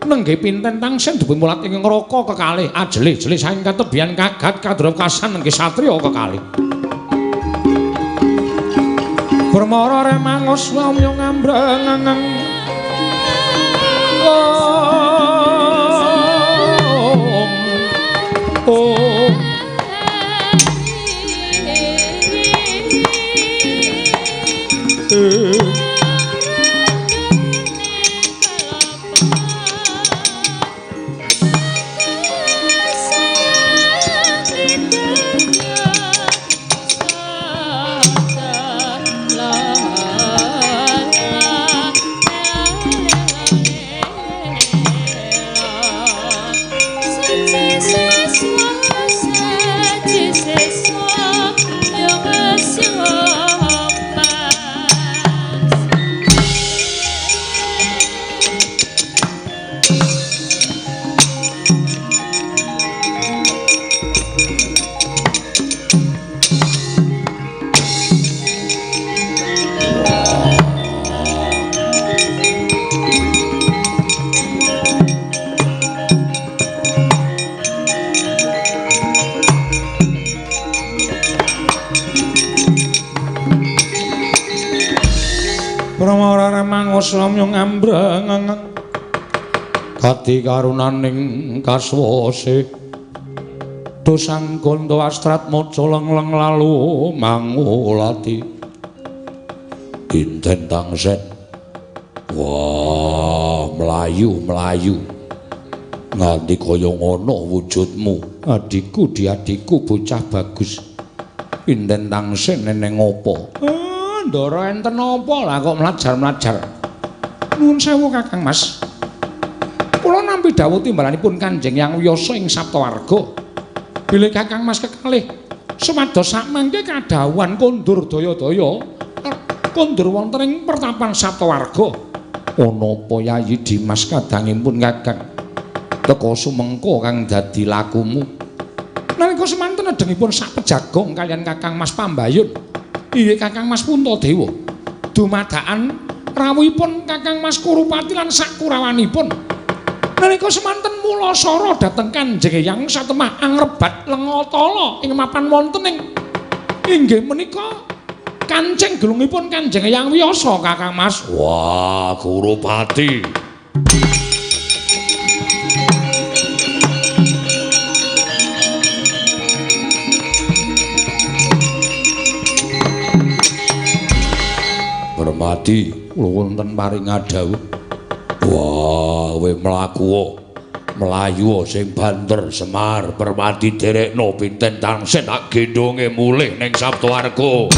nenggih pinten tangsen dupi mulat ing neraka kekalih ajelih-jelih saking katebian kagat kadrokasan nenggih satriya kekalih Permara remangos wamya ngambreng oh Samya ngambreng kadi karunaning kaswase dosang gondo astrat maca lengleng lalu mangulati dinten tangsen. Wah, mlayu-mlayu nganti kaya ngono wujudmu adikku diadikku bocah bagus. Pinten tangsen neneng apa? Ndara enten apa lah kok mlajar-mlajar. Nuwun sewu Kakang Mas. Kula nampi dawuh timbalanipun Kanjeng Hyang Wiyasa ing Saptawarga. Bilih Kakang Mas kekalih sumados sakmangke kadhawuhan kondur daya-daya kondur wonten ing pertapan Saptawarga. Ana apa Yayi Dimas kadangipun Kakang? Teka sumengko kang dadi lakumu. Nalika semanten edengipun sak pejagong kaliyan Kakang Mas Pambayun. Inggih Kakang Mas Puntadewa. Dumadakan rawuhipun Kakang Mas Kurupati lan sakurawanipun. Nalika semanten mulasara dhateng Kanjeng Hyang satemah angrebat lenga tala ing mapan wonten ing inggih menika kancing gelungipun Kanjeng Hyang Wiyasa Kakang Mas. Wah, Kurupati. Permadi kula wonten paring dawuh. Wah, kowe mlaku mlayu sing banter Semar. Permadi derekno pinten tangsen tak gendhonge mulih ning Saptawarga.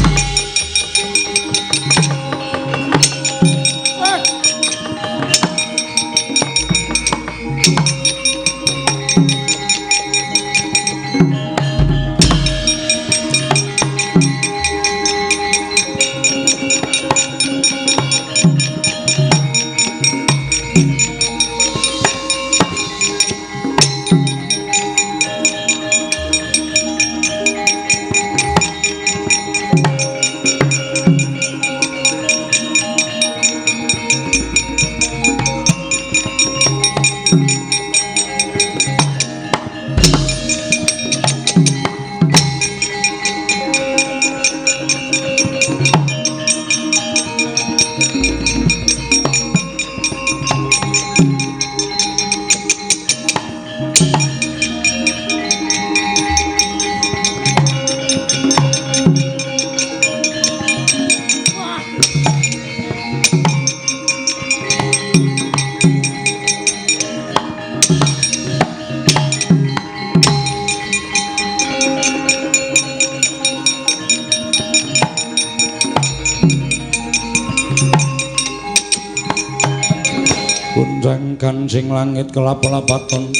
Gansing langit kelap-lapaton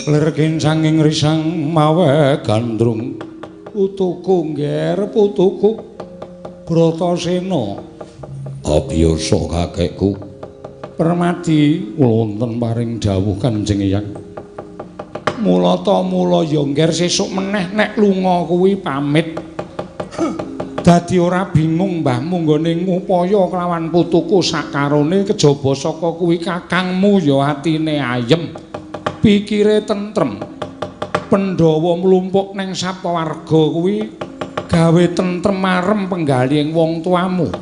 lir kincanging risang mawe gandrung. Putuku ngger putuku Bratasena. Abiyasa kakekku Permadi kula wonten paring dawuh Kanjeng Eyang. Mula ta mula ya ngger sesuk meneh nek lunga kuwi pamit. Dadi ora bingung mbahmu nggone ngupaya kelawan putuku sakarone kejaba saka kuwi kakangmu ya atine ayem, pikire tentrem. Pandhawa mlumpuk neng sapawarga kuwi gawe tentrem marem penggalihing wong tuamu.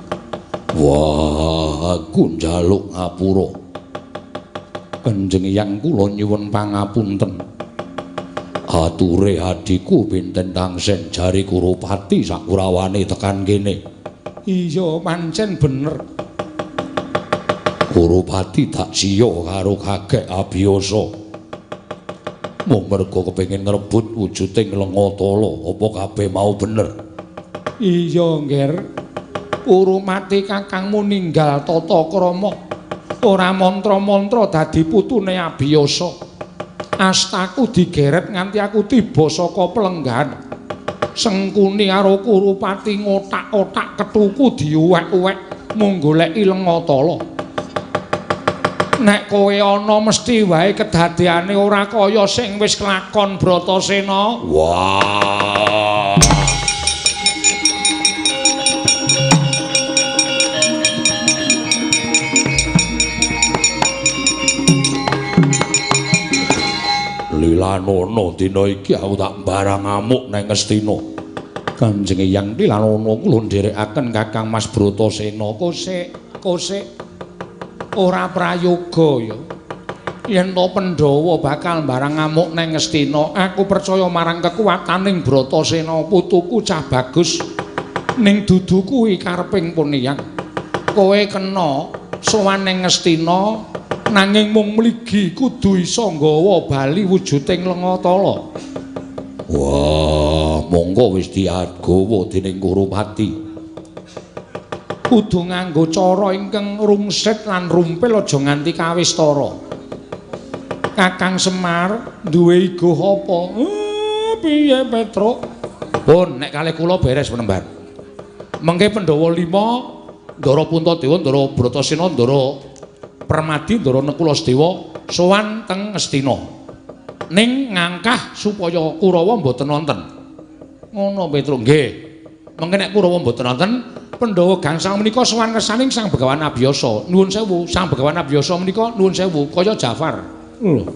Wah, aku njaluk ngapura. Kanjeng Eyang kula nyuwun pangapunten. Ature adhiku pinten tangsen jari Kurupati sakurawane tekan kene. Iya, pancen bener. Kurupati tak siya karo kakek Abiyasa. Mung merga kepengin ngrebut wujuding Lengatala, apa kabeh mau bener? Iya, Ngger. Kurupati kakangmu ninggal tata krama. Ora mantra-mantra dadi putune Abiyasa. Astaku digeret nganti aku tiba saka pelenggan. Sengkuni karo Kurupati ngotak-otak kethuku diuwek-uwek mung goleki Lengatala. Nek kowe ana mesti wae kedadeane ora kaya sing wis kelakon Bratasena. Wah. Lilanono dina iki aku tak barang ngamuk nang Ngastina. Kanjeng Eyang Lilanono kula nderekaken Kakang Mas Bratasena. Kosek, kosek. Ora prayoga ya. Yen to Pandhawa bakal barang ngamuk nang Ngastina, aku percaya marang kekuwataning Bratasena putuku cah bagus. Ning dudu kuwi kareping pun Eyang. Kowe kena sowan nang Ngastina nanging mung mligi kudu iso nggawa bali wujuding Lengatala. Wah, monggo wis diagawa dening Kurupati. Kudu nganggo cara ingkang rungsit lan rumpil aja nganti kawistara. Kakang Semar duwe igoh apa? Piye Petruk? Pun nek kalih kula beres penemban. Mengke Pandhawa 5, Ndara Puntadewa, Ndara Bratasena, Ndara Permadi, Ndara Nekula Sedewa sowan teng Ngastina. Ning ngangkah supaya Kurawa mboten wonten. Ngono Petruk, nggih. Mengke nek Kurawa mboten wonten, Pandhawa gangsal menika sowan ngersaning Sang Begawan Abiyasa. Nuwun sewu, Sang Begawan Abiyasa menika nuwun sewu kaya Jafar. Lho.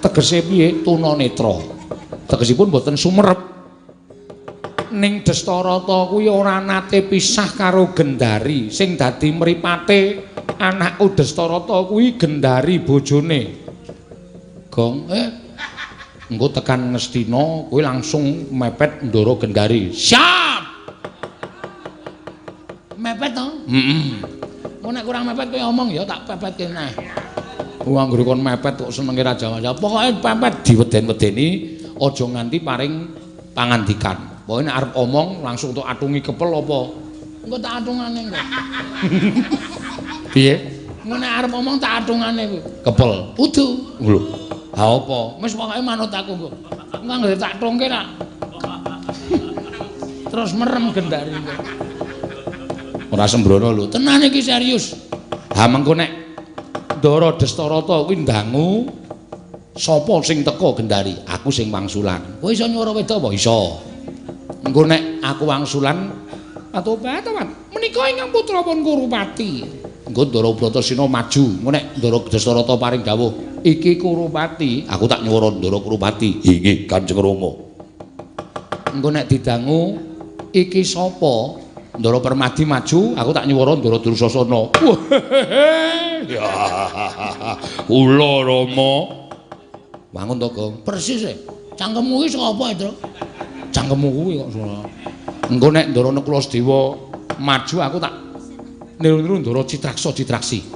Tegese piye? Tunanetra. Tegesipun mboten sumerep. Ning Destarata kuwi ora nate pisah karo Gendari sing dadi mripate anakku Destarata kuwi Gendari bojone. Gong, engko tekan Ngastina kuwi langsung mepet Ndara Gendari. Siap. Mepet to? Heeh. Engko nek kurang mepet kowe omong ya tak pepetke neh. Wong anggere kon mepet kok senenge raja-raja. Pokoke pepet diweden-wedeni aja nganti paring pangandikan. Pokoke nek arep omong langsung tok atungi kepel apa? Engko tak atungane engko. Piye? Engko nek arep omong tak atungane kuwi. Kepel. Udu. Lho. Ha apa? Wis pokoke manut aku engko. Engko anggere tak tungke nak. Terus merem Gendari engko. Ora sembrono lho. Tenan iki serius. Ha mengko nek Ndara Destarata kuwi ndangu sapa sing teka Gendari? Aku sing wangsulan. Kowe iso nyuwara wedok apa? Iso. Engko nek aku wangsulan atobat-tobat. Menika ingkang putra pun Kurupati. Engko Ndara Bratasena maju. Engko nek Ndara Destarata paring dawuh, iki Kurupati, aku tak nyuwara Ndara Kurupati. Inggih, Kanjeng Rama. Engko nek didangu iki sapa? Ndara Permadi maju, aku tak nyuwara Ndara Dursasana. Ya. Kula Rama. Wangun to, Gong? Persis e. Cangkemmu iki sapa, Indra? Cangkemmu kuwi kok salah. Engko nek Ndara Nekula Sedewa maju aku tak niru-niru Ndara Citraksa Citraksi.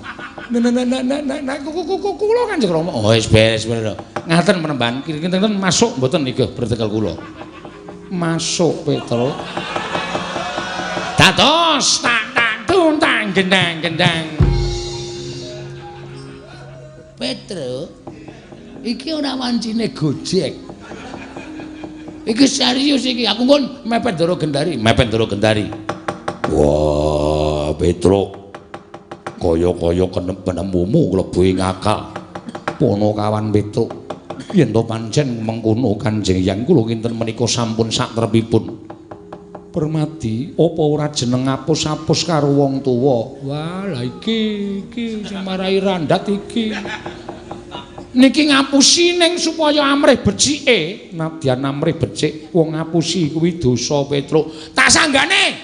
Nek kula Kanjeng Rama. Oh wis beres beres. Ngaten penemban, kinten masuk mboten iki bertekel kula. Masuk Petro. Dados tak tak tun tang gendang gendang. Petruk. Iki ora wancine Gojek. Iki serius iki. Aku ngon mepet Ndara Gendari, mepet Ndara Gendari. Wah, Petruk. Kaya-kaya penemumu klebu ing akal. Ponokawan Petruk. Yen to pancen mengkono Kanjeng Hyang kula kinten menika sampun satrepipun. Permadi, apa ora jeneng apus-apus karo wong tuwa? Wah, lah iki iki sing marai randat iki. Niki ngapusi ning supaya amrih becike. Nadyan amrih becik, wong ngapusi kuwi dosa Petruk. Tak sanggane.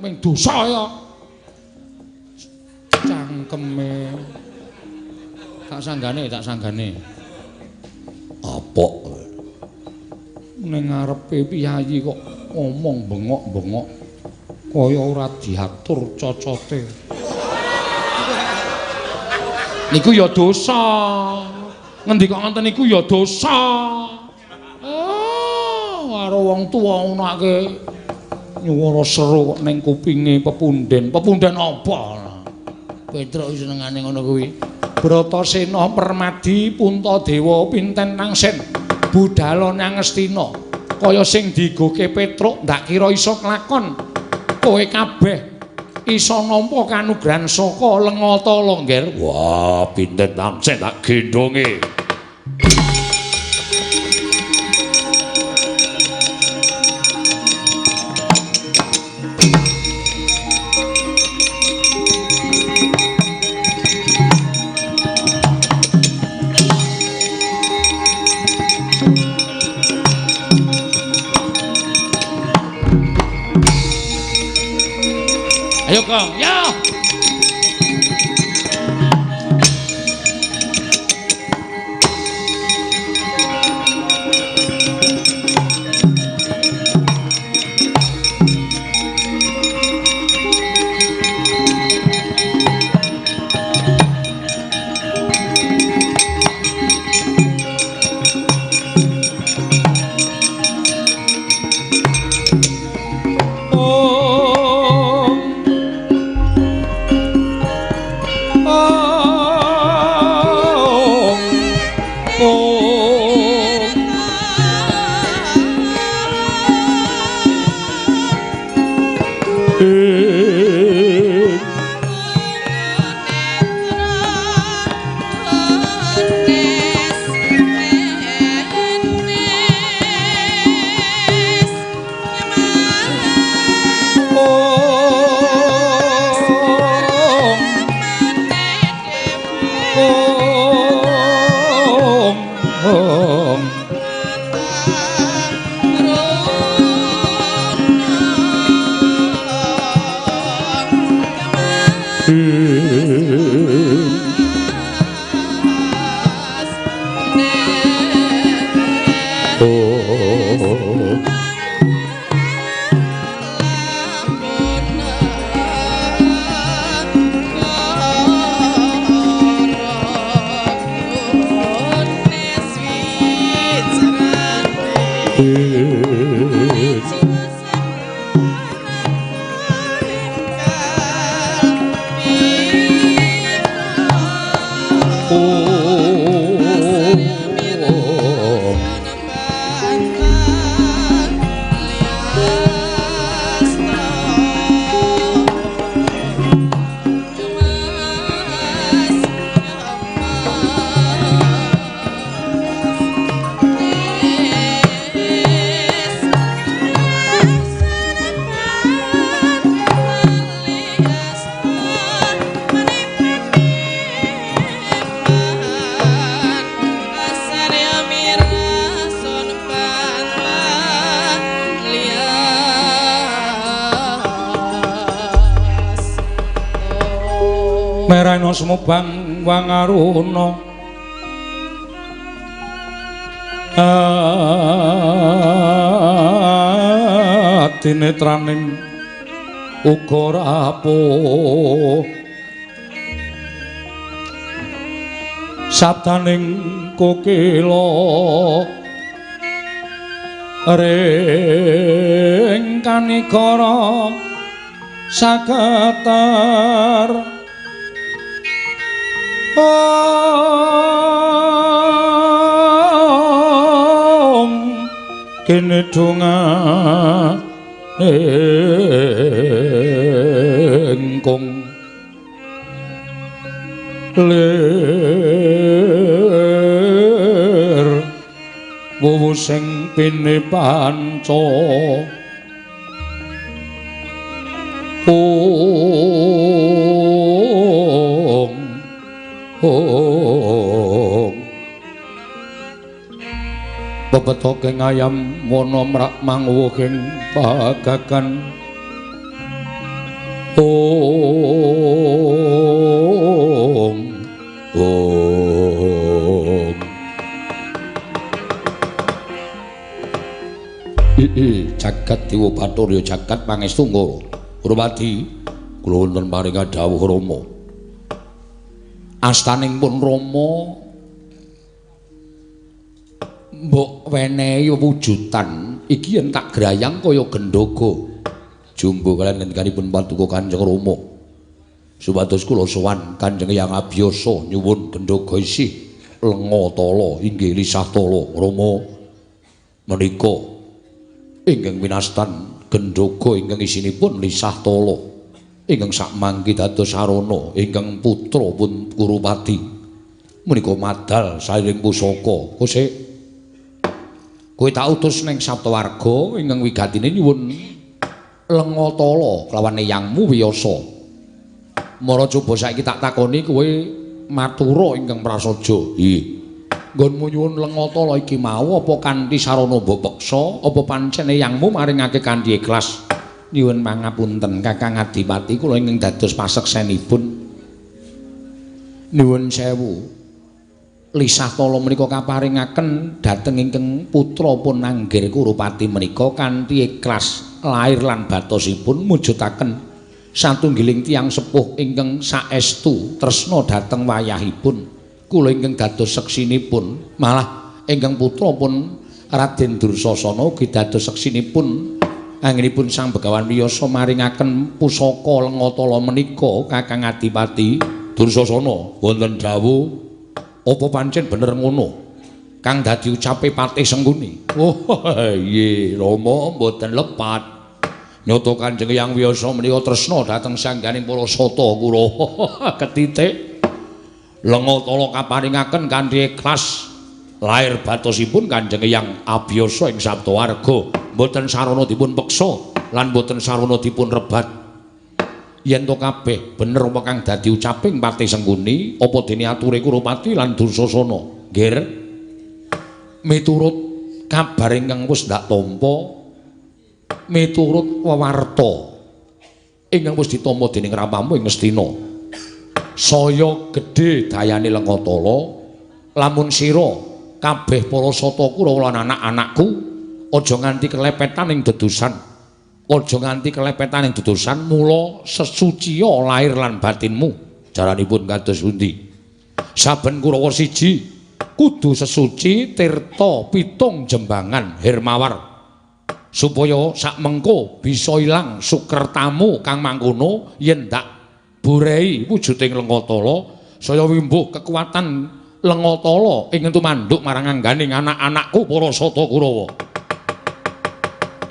Ming dosa ya. Cangkeme. Tak sanggane, tak sanggane. Apok. Ning ngarepe piyayi kok ngomong bengok-bengok kaya ora diatur cocote. Niku ya dosa. Ngendika ngoten niku ya dosa. Oh, karo wong tuwa ngono nyuwara seru kok ning kupinge pepunden. Pepunden apa? Petruk senengane ngono kuwi. Bratasena Permadi Puntadewa pinten nangsen budala nang Ngastina. Kaya sing digoke Petruk ndak kira iso klakon. Kowe kabeh iso nampa kanugrahan saka Lengatala, Ngger. Wah, pinten nangsen tak gendhonge. Ayo Kong, ya. Merana sumubang wangaruna adinetraning uga rapuh sabdaning kokila ring kanikara saketer Om kene donga engkong lir wuwu sing pine panca ong ong pepetoking ayam wana mrak mangwuhing pagagan ong ong jagat Dewa Bathara jagat pangestu Ngoro Kurupati kula wonten paring dawuh Rama astaning pun Rama mbok wenehi wujudan iki yen tak grayang kaya gendhoga jumbo kalian ngendikanipun paduka Kanjeng Rama supados kula sowan Kanjeng Hyang Abiyasa nyuwun gendhoga isih lenga tala inggih lisah tala Rama menika ingkang winastan gendhoga ingkang isinipun lisah tala ingkang sakmangki dados sarana ingkang putra pun Kurupati menika madal sairing pusaka kosek kowe tak utus ning Saptawarga ingkang wigatine nyuwun lenga tala kelawan eyangmu Wiyasa. Mara coba saiki tak takoni kowe matura ingkang prasaja. Nggih. Nggonmu nyuwun lenga tala iki mau apa kanthi sarana mbok peksa apa pancen eyangmu maringake kanthi ikhlas? Nyuwun pangapunten Kakang Adipati kula ingkang dados paseksenipun. Nyuwun sewu. Lisah tala menika kaparingaken dhateng ingkang putra pun Anggir Kurupati menika kanthi ikhlas lair lan batosipun mujudaken satunggiling tiyang sepuh ingkang saestu tresna dhateng wayahipun. Kula ingkang dados seksinipun, malah ingkang putra pun Raden Dursasana ugi dados seksinipun anggenipun Sang Begawan Wiyasa maringaken pusaka lenga tala menika Kakang Adipati Dursasana wonten dawuh. Apa pancen bener ngono kang dadi ucape Patih Sengkuni? Oh iya Rama mboten lepat. Nyata Kanjeng Hyang Wiyasa menika tresna dhateng sangganing para sata Kurawa. Ketitik lenga tala kaparingaken kanthi ikhlas lair batosipun Kanjeng Hyang Abiyasa ing Saptawarga mboten sarana dipun peksa lan mboten sarana dipun rebat. Yen to kabeh bener apa kang dadi ucaping Patih Sengkuni apa dene ature Kurupati lan Dursasana? Nggih. Miturut kabar ingkang wis ndak tampa, miturut wewarta ingkang wis ditampa dening ramamu ing Ngastina, saya gedhe dayane lenga tala lamun sira kabeh para sata Kurawa lan anak-anakku aja nganti kelepetan ing dedusan. Aja nganti kelepetan ing dedusan, mula sesuciya lahir lan batinmu. Jaranipun kados pundi? Saben Kurawa siji kudu sesuci tirta pitung jembangan hermawar supaya sakmengko bisa ilang sukertamu kang mangkono yen ndak burehi wujuding lenga tala saya wimbuh kekuatan lenga tala ing tumanduk marang angganing anak-anakku para sata Kurawa.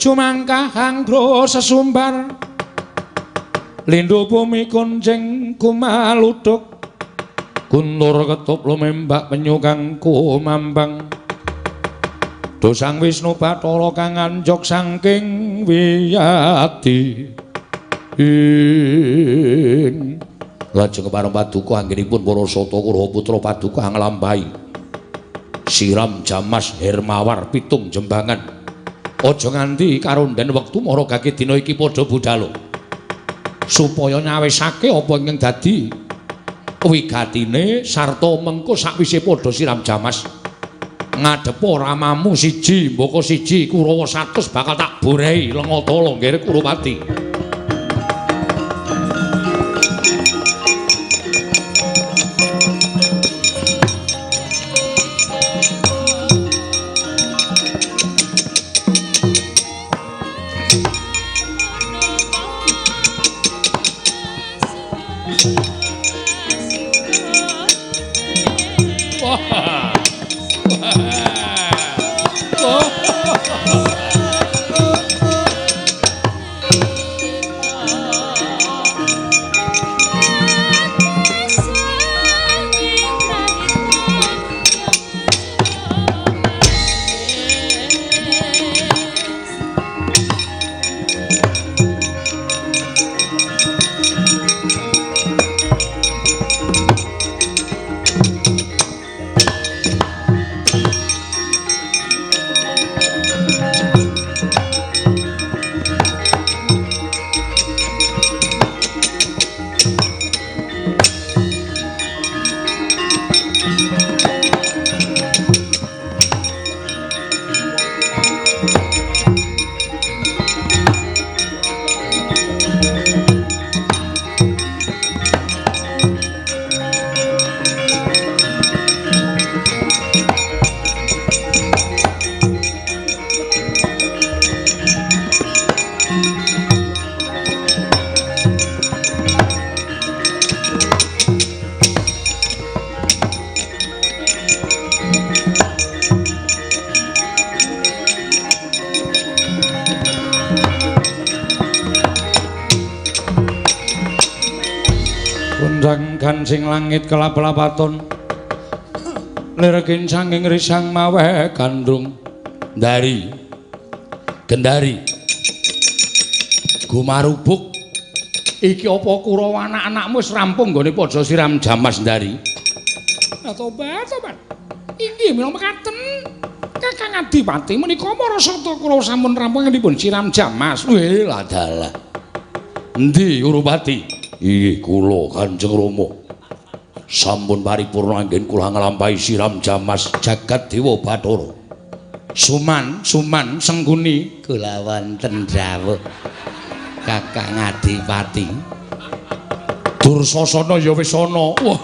Jumangkah anggra sesumbar lindhu bumi kuncing kumaluduk guntur ketup lumembak penyu kang kumambang dosang Wisnu Bathara kang anjog saking wiyati ing. Lajeng kepareng paduka anggenipun para sata Kurawa putra paduka nglampahi siram jamas hermawar pitung jembangan. Aja nganti karonden wektu mara gage dina iki padha budhalo supaya nyawisake apa ingkang dadi wigatine sarta mengko sakwise padha siram jamas ngadhepa ramamu siji mbaka siji Kurawa 100 bakal tak borehi lenga tala nggih Kurupati. Gancang gancing langit kelap-lapaton lir kincanging risang maweh gandrung ndari gendari gumarubuk iki apa Kurawa anak-anakmu wis rampung nggone padha siram jamas ndari. Tobat tobat inggih mila mekaten Kakang Adipati menika para sarta Kurawa sampun rampung dipun siram jamas. Weh ladalah endi Kurupati? Inggih kula Kanjeng Rama sampun paripurna anggen kula nglampahi siram jamas jagat dewa Bathara. Suman suman Sengkuni kula wonten dawuh Kakang Adipati. Dursasana ya wis ana. Wah,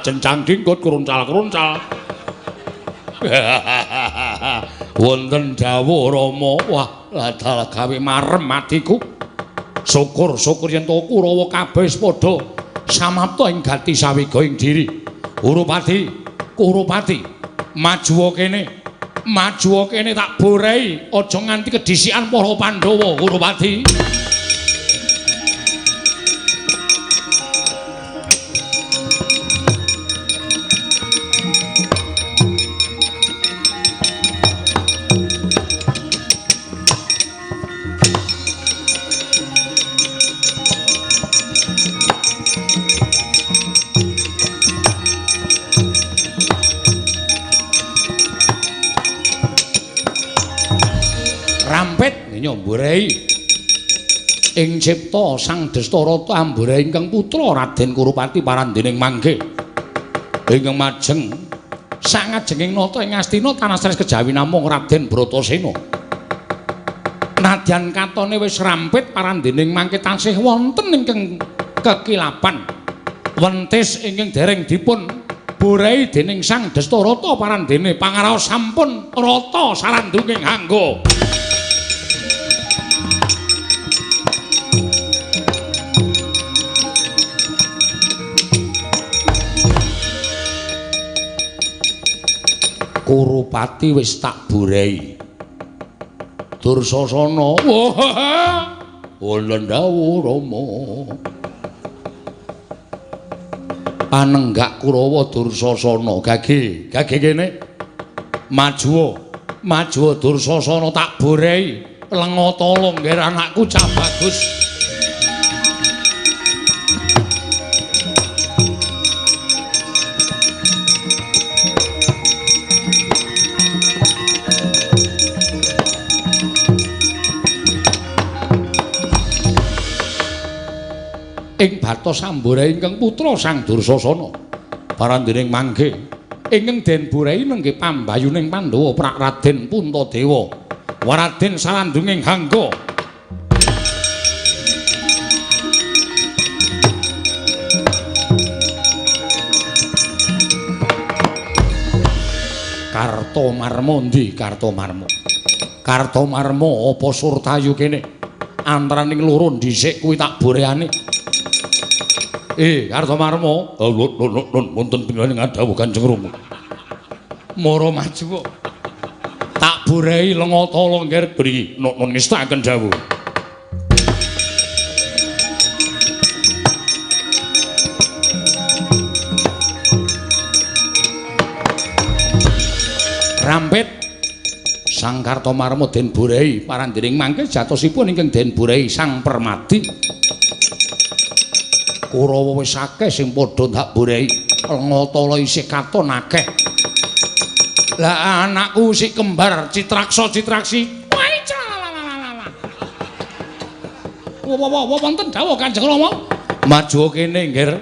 cencang dingkut kruncal-kruncal. Wonten dawuh Rama. Wah, ladal gawe marem atiku. Syukur-syukur yen to Kurawa kabeh wis padha samapta ing gati sawega ing diri. Kurupati, Kurupati, majuwa kene. Majuwa kene tak borehi, aja nganti kedhisikan para Pandhawa, Kurupati. Nyamburai ing cipta Sang Destarata amburai ingkang putra Raden Kurupati parandening mangke ingkang majeng sangajenging nata ing Astina tanah sres kejawi namung Raden Bratasena. Nadyan katone wis rampit parandening mangke tansih wonten ingkang kekilapan wentis ingkang dereng dipun borai dening Sang Destarata parandene pangaraos sampun rata sarandunging hangga. Kurupati wis tak borehi. Dursasana, wah, wonten dawuh Rama. Panenggak Kurawa Dursasana, gage, gage kene. Majuwa, majuwa Dursasana tak borehi. Lenga tala ngger anakku cah bagus. Ing batos amburai ingkang putra Sang Dursasana parandening mangke ingkang den burai nenggih pambayuning Pandhawa Prak Raden Puntadewa Waraden sarandunging hangga. Kartomarma ndi Kartomarma? Kartomarma apa Surtayu kene? Antaraning loro dhisik kuwi tak boreane. Kartomarma, lho wonten panjenengan dawuh Kanjeng Rama. Mara maju kok. Tak borehi lenga tala ngger bri nun ngestakaken dawuh. Rampit Sang Kartomarma den borehi parandening mangke jatosipun ingkang den borehi Sang Permadi. Kurawa wis akeh sing padha tak borehi, lenga tala isih katon akeh. Lah anakku si kembar Citraksa Citraksi. Wah, lalalala. Wah, wonten dawuh Kanjeng Rama. Maju kene, Ngger.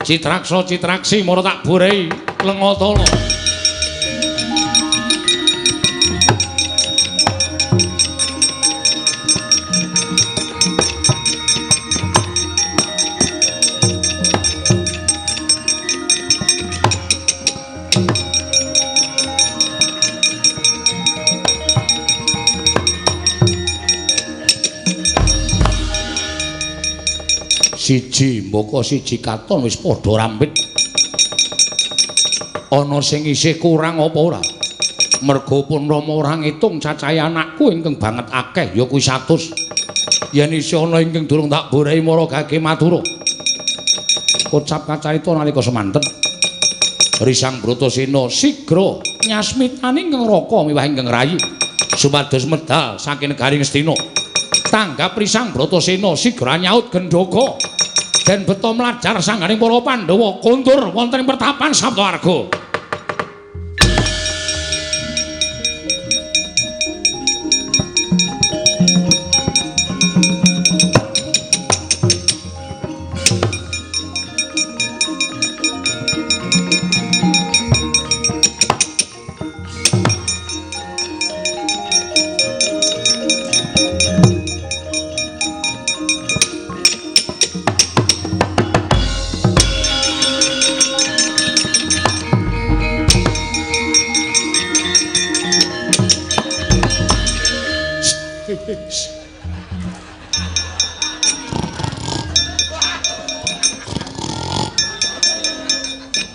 Citraksa Citraksi mara tak borehi lenga tala. Siji mbaka siji katon wis padha rampit. Ana sing isih kurang apa ora? Merga pun Rama ora ngitung cacahe anakku ingkang banget akeh ya kuwi 100. Yen isih ana ingkang durung tak borehi mara gage matura. Kocap kacarita nalika semanten Risang Bratasena sigra nyasmitani ingkang raka miwah ingkang rayi supados medal saking negari Ngastina. Tanggap Risang Bratasena sigra nyaut gendhoga den beto mlajar sangganing para Pandhawa kondur wonten ing pertapan Saptawarga.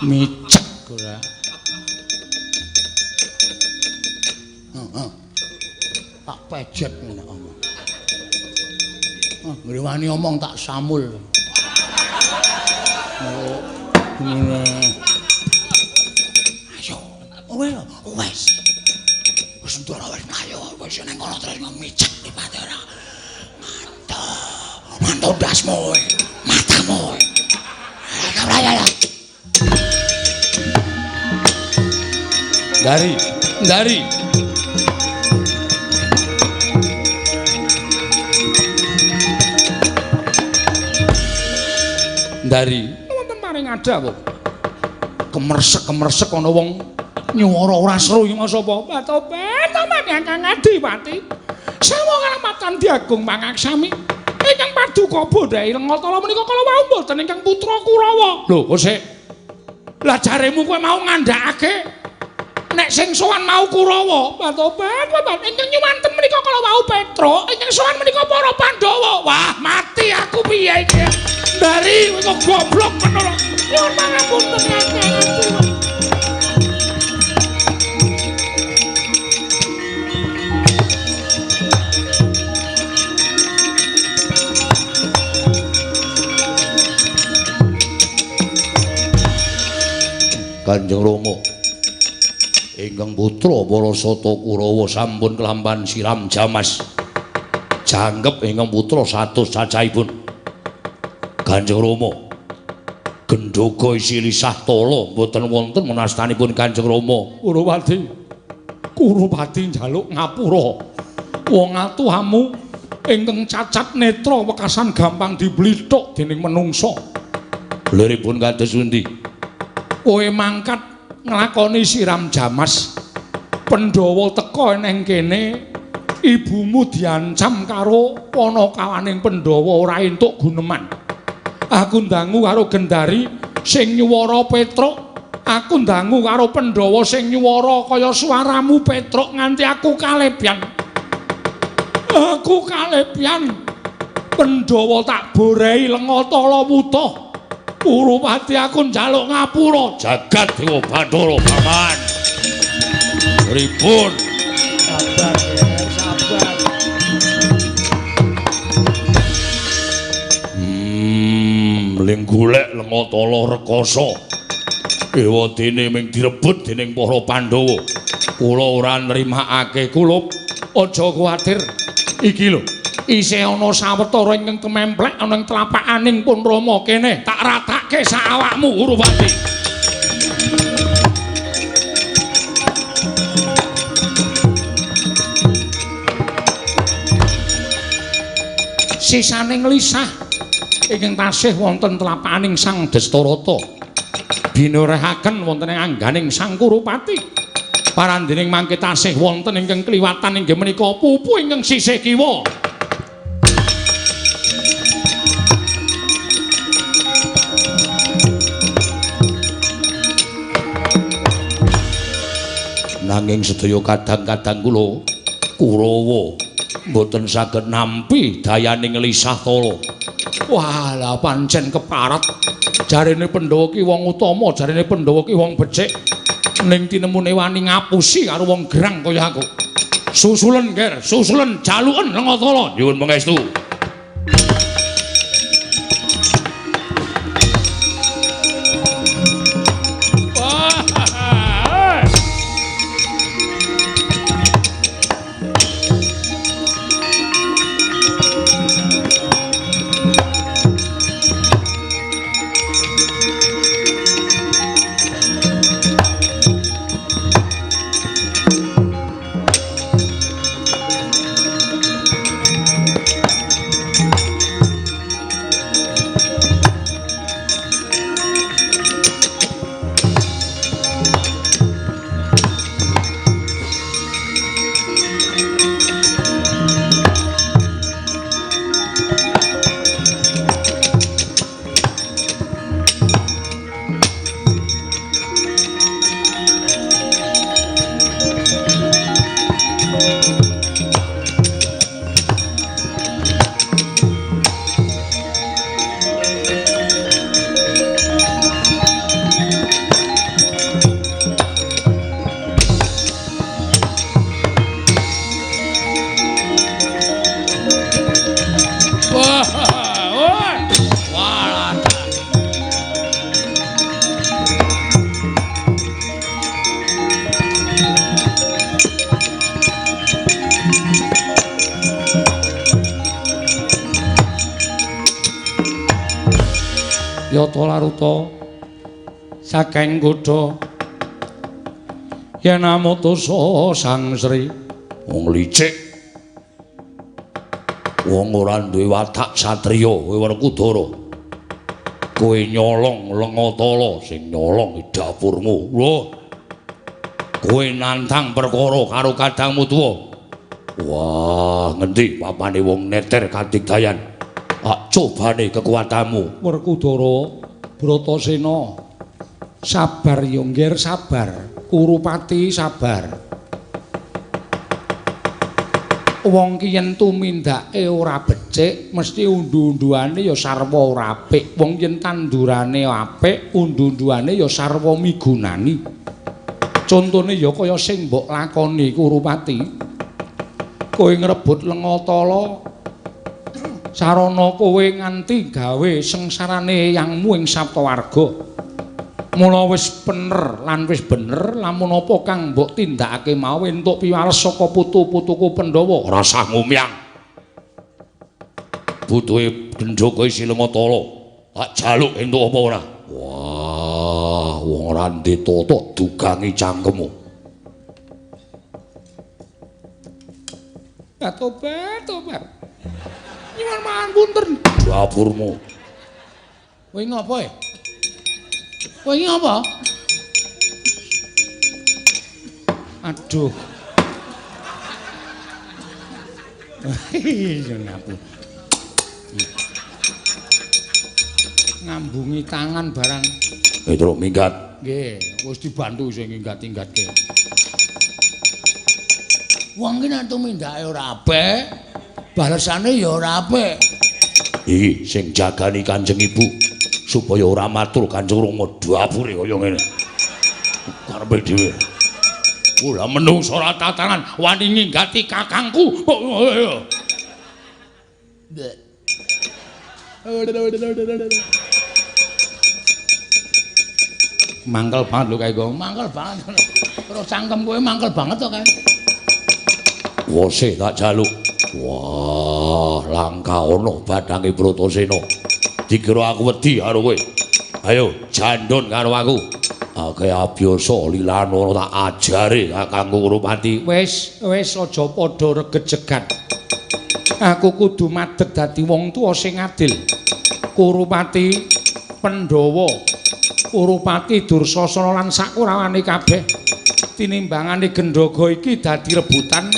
Micek ora. Heeh. Tak pejet ngene omong. Ah, ngrewani omong tak samul. Oh. Ayo, wes. Wis ndoro wis mlayu, wis nang kono terus micek dipate ora. Mantap. Mantap ndasmu kowe. Matamu kowe. Ayo. Dari, dari. Dari. Wonten maring ada kok. Kemersek-kemersek ana wong nyuwara ora seru iki mas apa? Batopet, tomat ingkang adipati. Sawa kalamatan Diagung Pangaksami. Ingkang paduka bodhae Lengatala menika kala wau mboten ingkang putra Kurawa. Lho, kok sik. Lah jaremu kowe mau ngandhakake nek sing sowan mau Kurawa, Batopet, Bapak ingkang nyuwanten menika kala wau Petruk, ingkang sowan menika para Pandhawa. Wah, mati aku piye iki? Dari kok goblok men ora. Nyuwun pangapunten Kakang. Kanjeng Rama ingkang putra Parasata Kurawa sampun kelampan siram jamas. Jangkep ingkang putra 100 cacahipun. Kanjeng Rama gendhoga isi lisah tala mboten wonten menastanipun Kanjeng Rama. Kurupati, Kurupati njaluk ngapura. Wong atuhamu ingkang cacat netra wekasan gampang diblithuk dening menungsa. Liripun kados pundi? Kowe mangkat nglakoni siram jamas. Pandhawa teka neng kene, ibumu diancam karo panakawaning Pandhawa ora entuk guneman. Aku ndangu karo Gendari sing nyuwara Petruk, aku ndangu karo Pandhawa sing nyuwara kaya suaramu Petruk nganti aku kalebyan. Aku kalebyan. Pandhawa tak borehi Lengatala wutuh. Kurupati aku njaluk ngapura. Jagat Dewa Bathara Paman. Pripun? Sabar ya, sabar. Ling golek Lengatala rekasa. Ewadene ming direbut dening para Pandhawa. Kula ora nrimakake kula. Aja kuwatir. Iki lho. Isih ana sawetara ingkang kememplek ana ing tlapakaning pun Rama kene tak ratake sak awakmu Kurupati. Sisane nglisah ingkang tasih wonten tlapakaning Sang Destarata binurehaken wonten ing angganing Sang Kurupati. Parandening mangke tasih wonten ingkang kliwatan inggih menika pupu ingkang sisih kiwa. Nanging sedaya kadang-kadang kula Kurawa mboten saged nampi dayaning lisah tala. Wah, lah pancen keparat. Jarene Pandhawa ki wong utama, jarene Pandhawa ki wong becik. Ning tinemune wani ngapusi karo wong gerang kaya aku. Susulen, Ger, susulen jaluken Lengatala. Nyuwun pangestu. Yata laruta saking kutha yen amutusa Sang Sri. Wong licik, wong ora duwe watak satriya kowe Werkudara. Kowe nyolong Lengatala, sing nyolong dapurmu. Lho, kowe nantang perkara karo kadangmu tuwa. Wah, ngendi papane wong neter kadigdayan? Ah, cobane kekuatanmu. Werkudara, Bratasena, sabar ya nggir, sabar. Kurupati sabar. Wong ki yen tumindake ora becik, mesti undu-unduane ya sarwa ora apik. Wong yen tandurane apik, undu-unduane ya sarwa migunani. Contone ya kaya sing mbok lakoni Kurupati. Kowe ngrebut Lengatala, sarana kowe nganti gawe sengsarane yangmu ing Saptawarga. Mula wis bener lan wis bener lamun apa kang mbok tindakake mau entuk piwales saka putu-putuku Pandhawa. Ora usah ngumyang. Butuhe gendhoka isi Lengatala. Tak jaluk entuk apa ora? Wah, wong ora ndek tata dugangi cangkemmu. Tobat, tobat. Nyuwun pangapunten. Dapurmu. Kowe ngopo e? Kowe iki ngapa? Aduh. Iya ngapu. Ngambungi tangan barang. Truk minggat. Nggih, wis dibantu sing nginggat-inggatke. Wong ki nek tumindake ora apik, balesane ya ora apik. Iki sing jagani Kanjeng Ibu supaya ora matur Kanjeng Rama dapure kaya ngene. Karepe dhewe. Ora menungso ora tatanan wani nginggati kakangku. Mangkel banget lho kae kok. Mangkel banget. Terus cangkem kowe mangkel banget to kae. Wose tak jaluk. Wah, langka ana badange Bratasena. Dikira aku wedi karo kowe. Ayo jandon karo aku. Akeh abyasa lilana tak ajare kakangku Kurupati. Wis, wis aja padha regejegan. Aku kudu madeg dadi wong tuwa sing adil. Kurupati Pandhawa, Kurupati Dursasana lan sakurawane kabeh. Tinimbangane gendhoga iki dadi rebutan.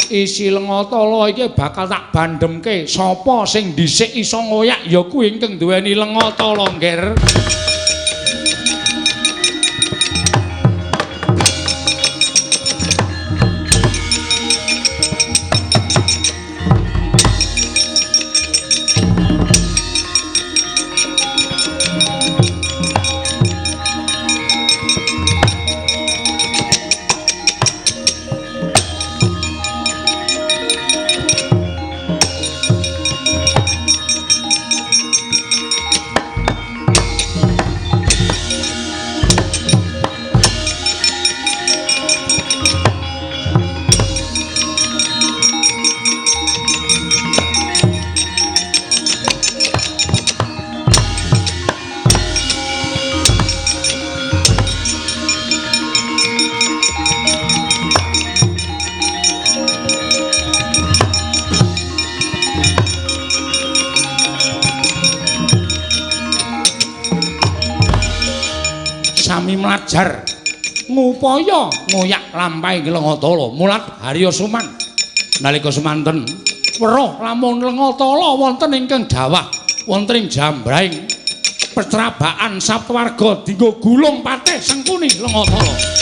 Isi Lengatala iki bakal tak bandhemke. Sapa sing dhisik iso ngoyak ya kuwi ingkang duweni Lengatala, Ngger. Sami mlajar ngupaya ngoyak lampahe Lengatala mulat Harya Suman. Nalika semanten weruh lamun Lengatala wonten ingkang dawah wonten ing jambrahing pecerabaan Saptawarga dinggo gulung patih Sengkuni Lengatala.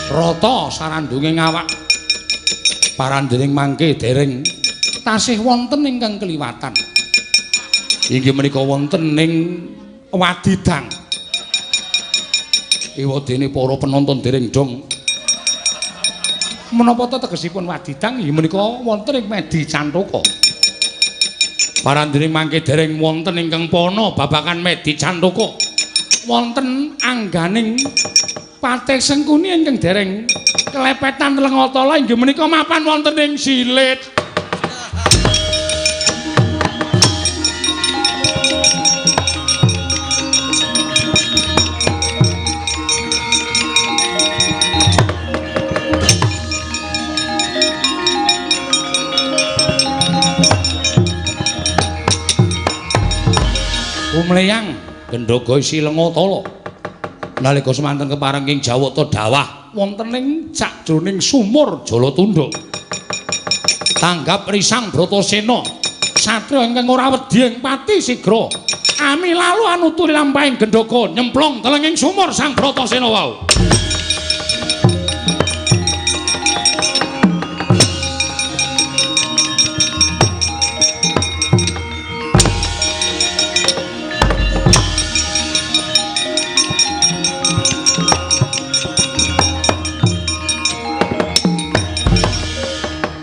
Rata sarandunge ngawak parandening mangke dereng tasih wonten ingkang kliwatan. Inggih menika wonten ing Wadidang. Ewadene para penonton dereng dong. Menapa ta tegesipun Wadidang? Inggih menika wonten ing Medi Cantaka. Parandene mangke dereng wonten ingkang pana babagan Medi Cantaka. Wonten angganing Patih Sengkuni ingkang dereng kelepetan Lengatala inggih menika mapan wonten ing silit. Kumleyang gendhoga isi Lengatala nalika semanten kepareng ing Jawata dawah wonten ing sakjroning sumur Jalatundha. Tanggap risang Bratasena satriya ingkang ora wedi ing pati sigra ami lalu anuturi lampahing gendhoga nyemplung telenging sumur Sang Bratasena wau.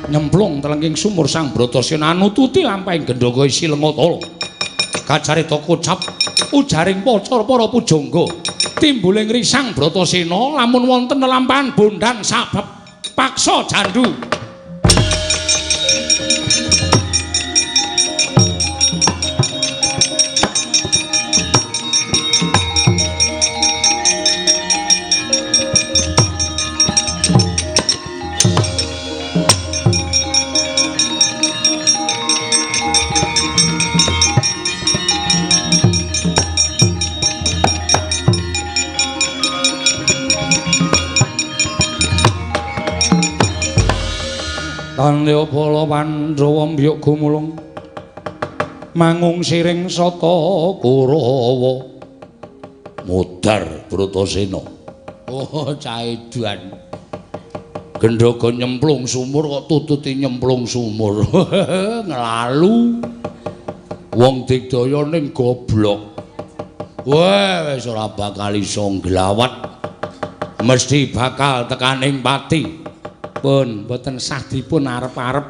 Nyemplung telenging sumur Sang Bratasena anututi lampahing gendhoga isi Lengatala. Kacarita kocap ujaring pacara para pujangga. Timbuling risang Bratasena lamun wonten lelampahan bondan sabab paksa jandu. Tandya bala Pandhawa mbyuk gumulung mangung siring sata Kurawa mudhar Bratasena. Oh caedan gendhoga nyemplung sumur kok tututi nyemplung sumur. Nglalu wong digdaya ning goblok. Wah wis ora bakal iso nglawat, mesti bakal tekaning pati. Pun mboten sah dipun arep-arep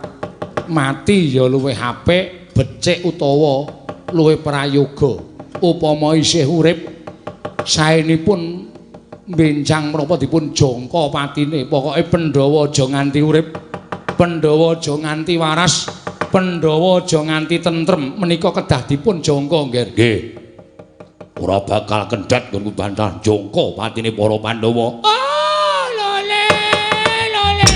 mati ya luwih apik becik utawa luwih prayoga. Upama isih urip saenipun benjang menapa dipun jangka patine. Pokoke Pandhawa aja nganti urip, Pandhawa aja nganti waras, Pandhawa aja nganti tentrem, menika kedah dipun jangka nggih. Nggih. Ora bakal kendhat nggon bantah jangka patine para Pandhawa. Oh, lole lole.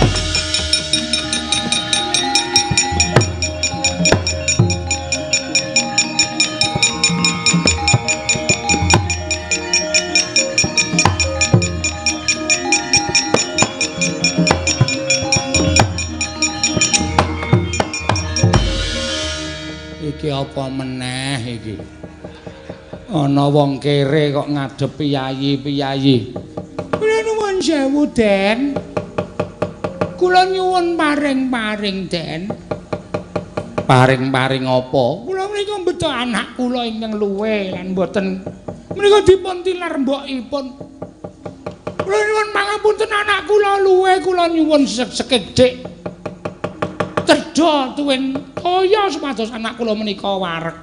Iki apa meneh iki? Ana wong kere kok ngadep piyayi-piyayi. Kula nuwun sewu, Den. Kula nyuwun paring-paring, Den. Paring-paring apa? Kula menika mbeto anak kula ingkang luwe lan mboten menika dipun tilar mbokipun. Kula nyuwun pangapunten anak kula luwe, kula nyuwun sekedhik tedha tuwin toya supados anak kula menika wareg.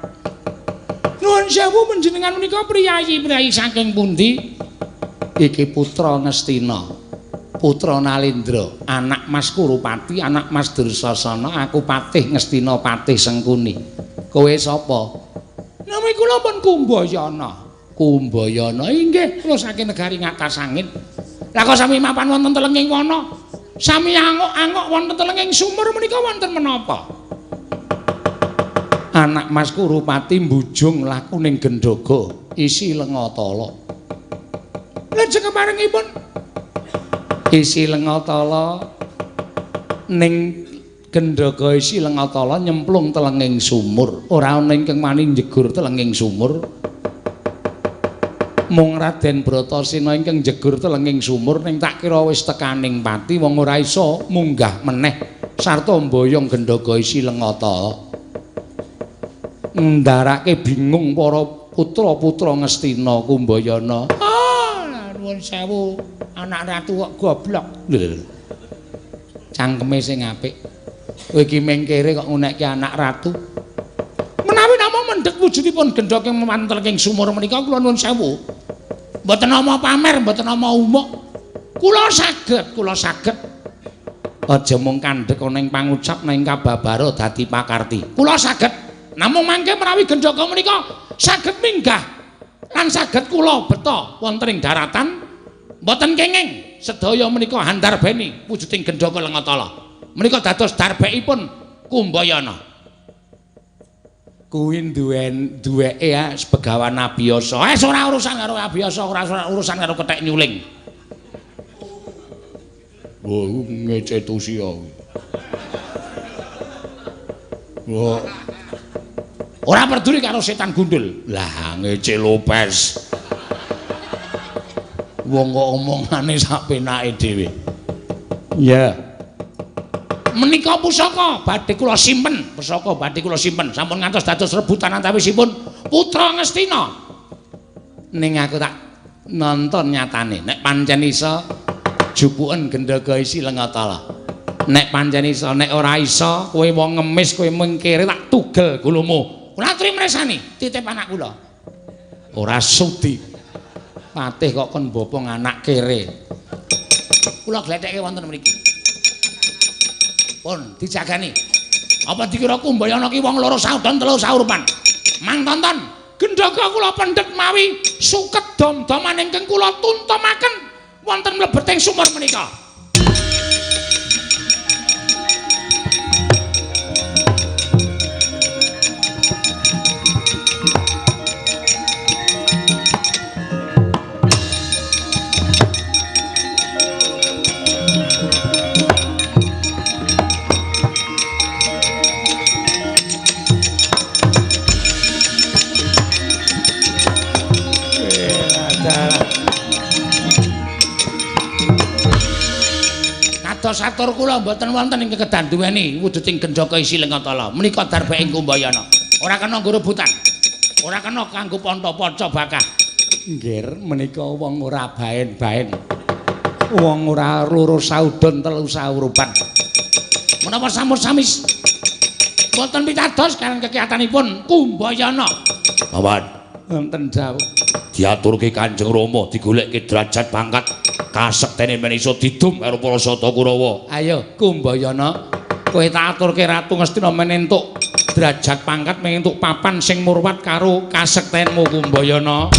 Nuwun sewu panjenengan menika priyayi-priyayi saking pundi? Iki putra Ngastina, putra Nalendra, anak Mas Kurupati, anak Mas Dursasana, aku Patih Ngastina, Patih Sengkuni. Kowe sapa? Nami kula pun Kumbayana. Kumbayana inggih, kula saking negari Ngatasangin. Lah kok sami mapan wonten telenging wana? Sami angok-angok wonten telenging sumur menika wonten menapa? Anak Mas Kurupati mbujung laku ning gendhoga isi Lengatala. Lajeng keparengipun isi Lengatala ning gendhoga isi Lengatala nyemplung telenging sumur. Ora ana ingkang wani njegur telenging sumur. Mung Raden Bratasena ingkang njegur telenging sumur ning tak kira wis tekaning pati wong ora iso munggah meneh sarta mboyong gendhoga isi Lengatala. Ndarake bingung para putra-putra Ngastina Kumbayana. Ah, nuwun sewu, anak ratu kok goblok. Lho. Cangkeme sing apik. Kowe iki mengkere kok ngunekke anak ratu. Kandhek wujudipun gendhaka mantel ing sumur menika kula nuwun sewu. Mboten nama pamer, mboten nama umuk. Kula saged, kula saged. Aja mung kandhek ana ing pangucap ning kababara dadi pakarti. Kula saged. Namung mangke menawi gendhaka menika saged minggah lan saged kula beta wonten ing daratan mboten kenging sedaya menika handarbeni wujuding gendhaka Lengatala. Menika dados darbekipun Kumbayana. Kuwi duweke ya begawan Abiyasa. Wis ora urusan karo Abiyasa, ora urusan karo kethek nyuling. Wah, ngece tusi ya. Wah. Ora peduli karo setan gundul. Lah ngece Lopez. Wong kok omongane sak penake dhewe. Iya. Menika pusaka badhe kula simpen, pusaka badhe kula simpen. Sampun ngantos dados rebutan antawisipun putra Ngastina. Ning aku tak nonton nyatane nek pancen iso jupuken gendhaga isi Lengatala. Nek pancen iso, nek ora iso kowe wong ngemis, kowe mengkere tak tugel gulumu. Kula aturi mresani, titip anak kula. Ora sudi. Patih kok kon bopong anak kere. Kula glethekke wonten mriki. Pun dijagani. Apa dikira Kumbayana ki wong loro saudon telu saurupan. Mang tonton, gendhaga kula pendhet mawi suket dom-doman ingkang kula tuntumaken wonten mlebeting sumur menika. Kados atur kula mboten wonten ing kekedan duweni wujuding gendhaka isi Lengatala. Menika darbeking Kumbayana. Ora kena nggo rebutan. Ora kena kanggo panta-paca bakah. Nggih, menika wong ora baen-baen. Wong ora loro saudon telu saurupan. Menapa sampun sami mboten pitados kaliyan kekiyatanipun Kumbayana. Paman, wonten dawuh. Diaturke Kanjeng Rama digolekke derajat pangkat kasektene men iso didum karo para Sata Kurawa. Ayo Kumbayana, kowe tak aturke Ratu Ngastina men entuk derajat pangkat men entuk papan sing murwat karo kasektenmu Kumbayana.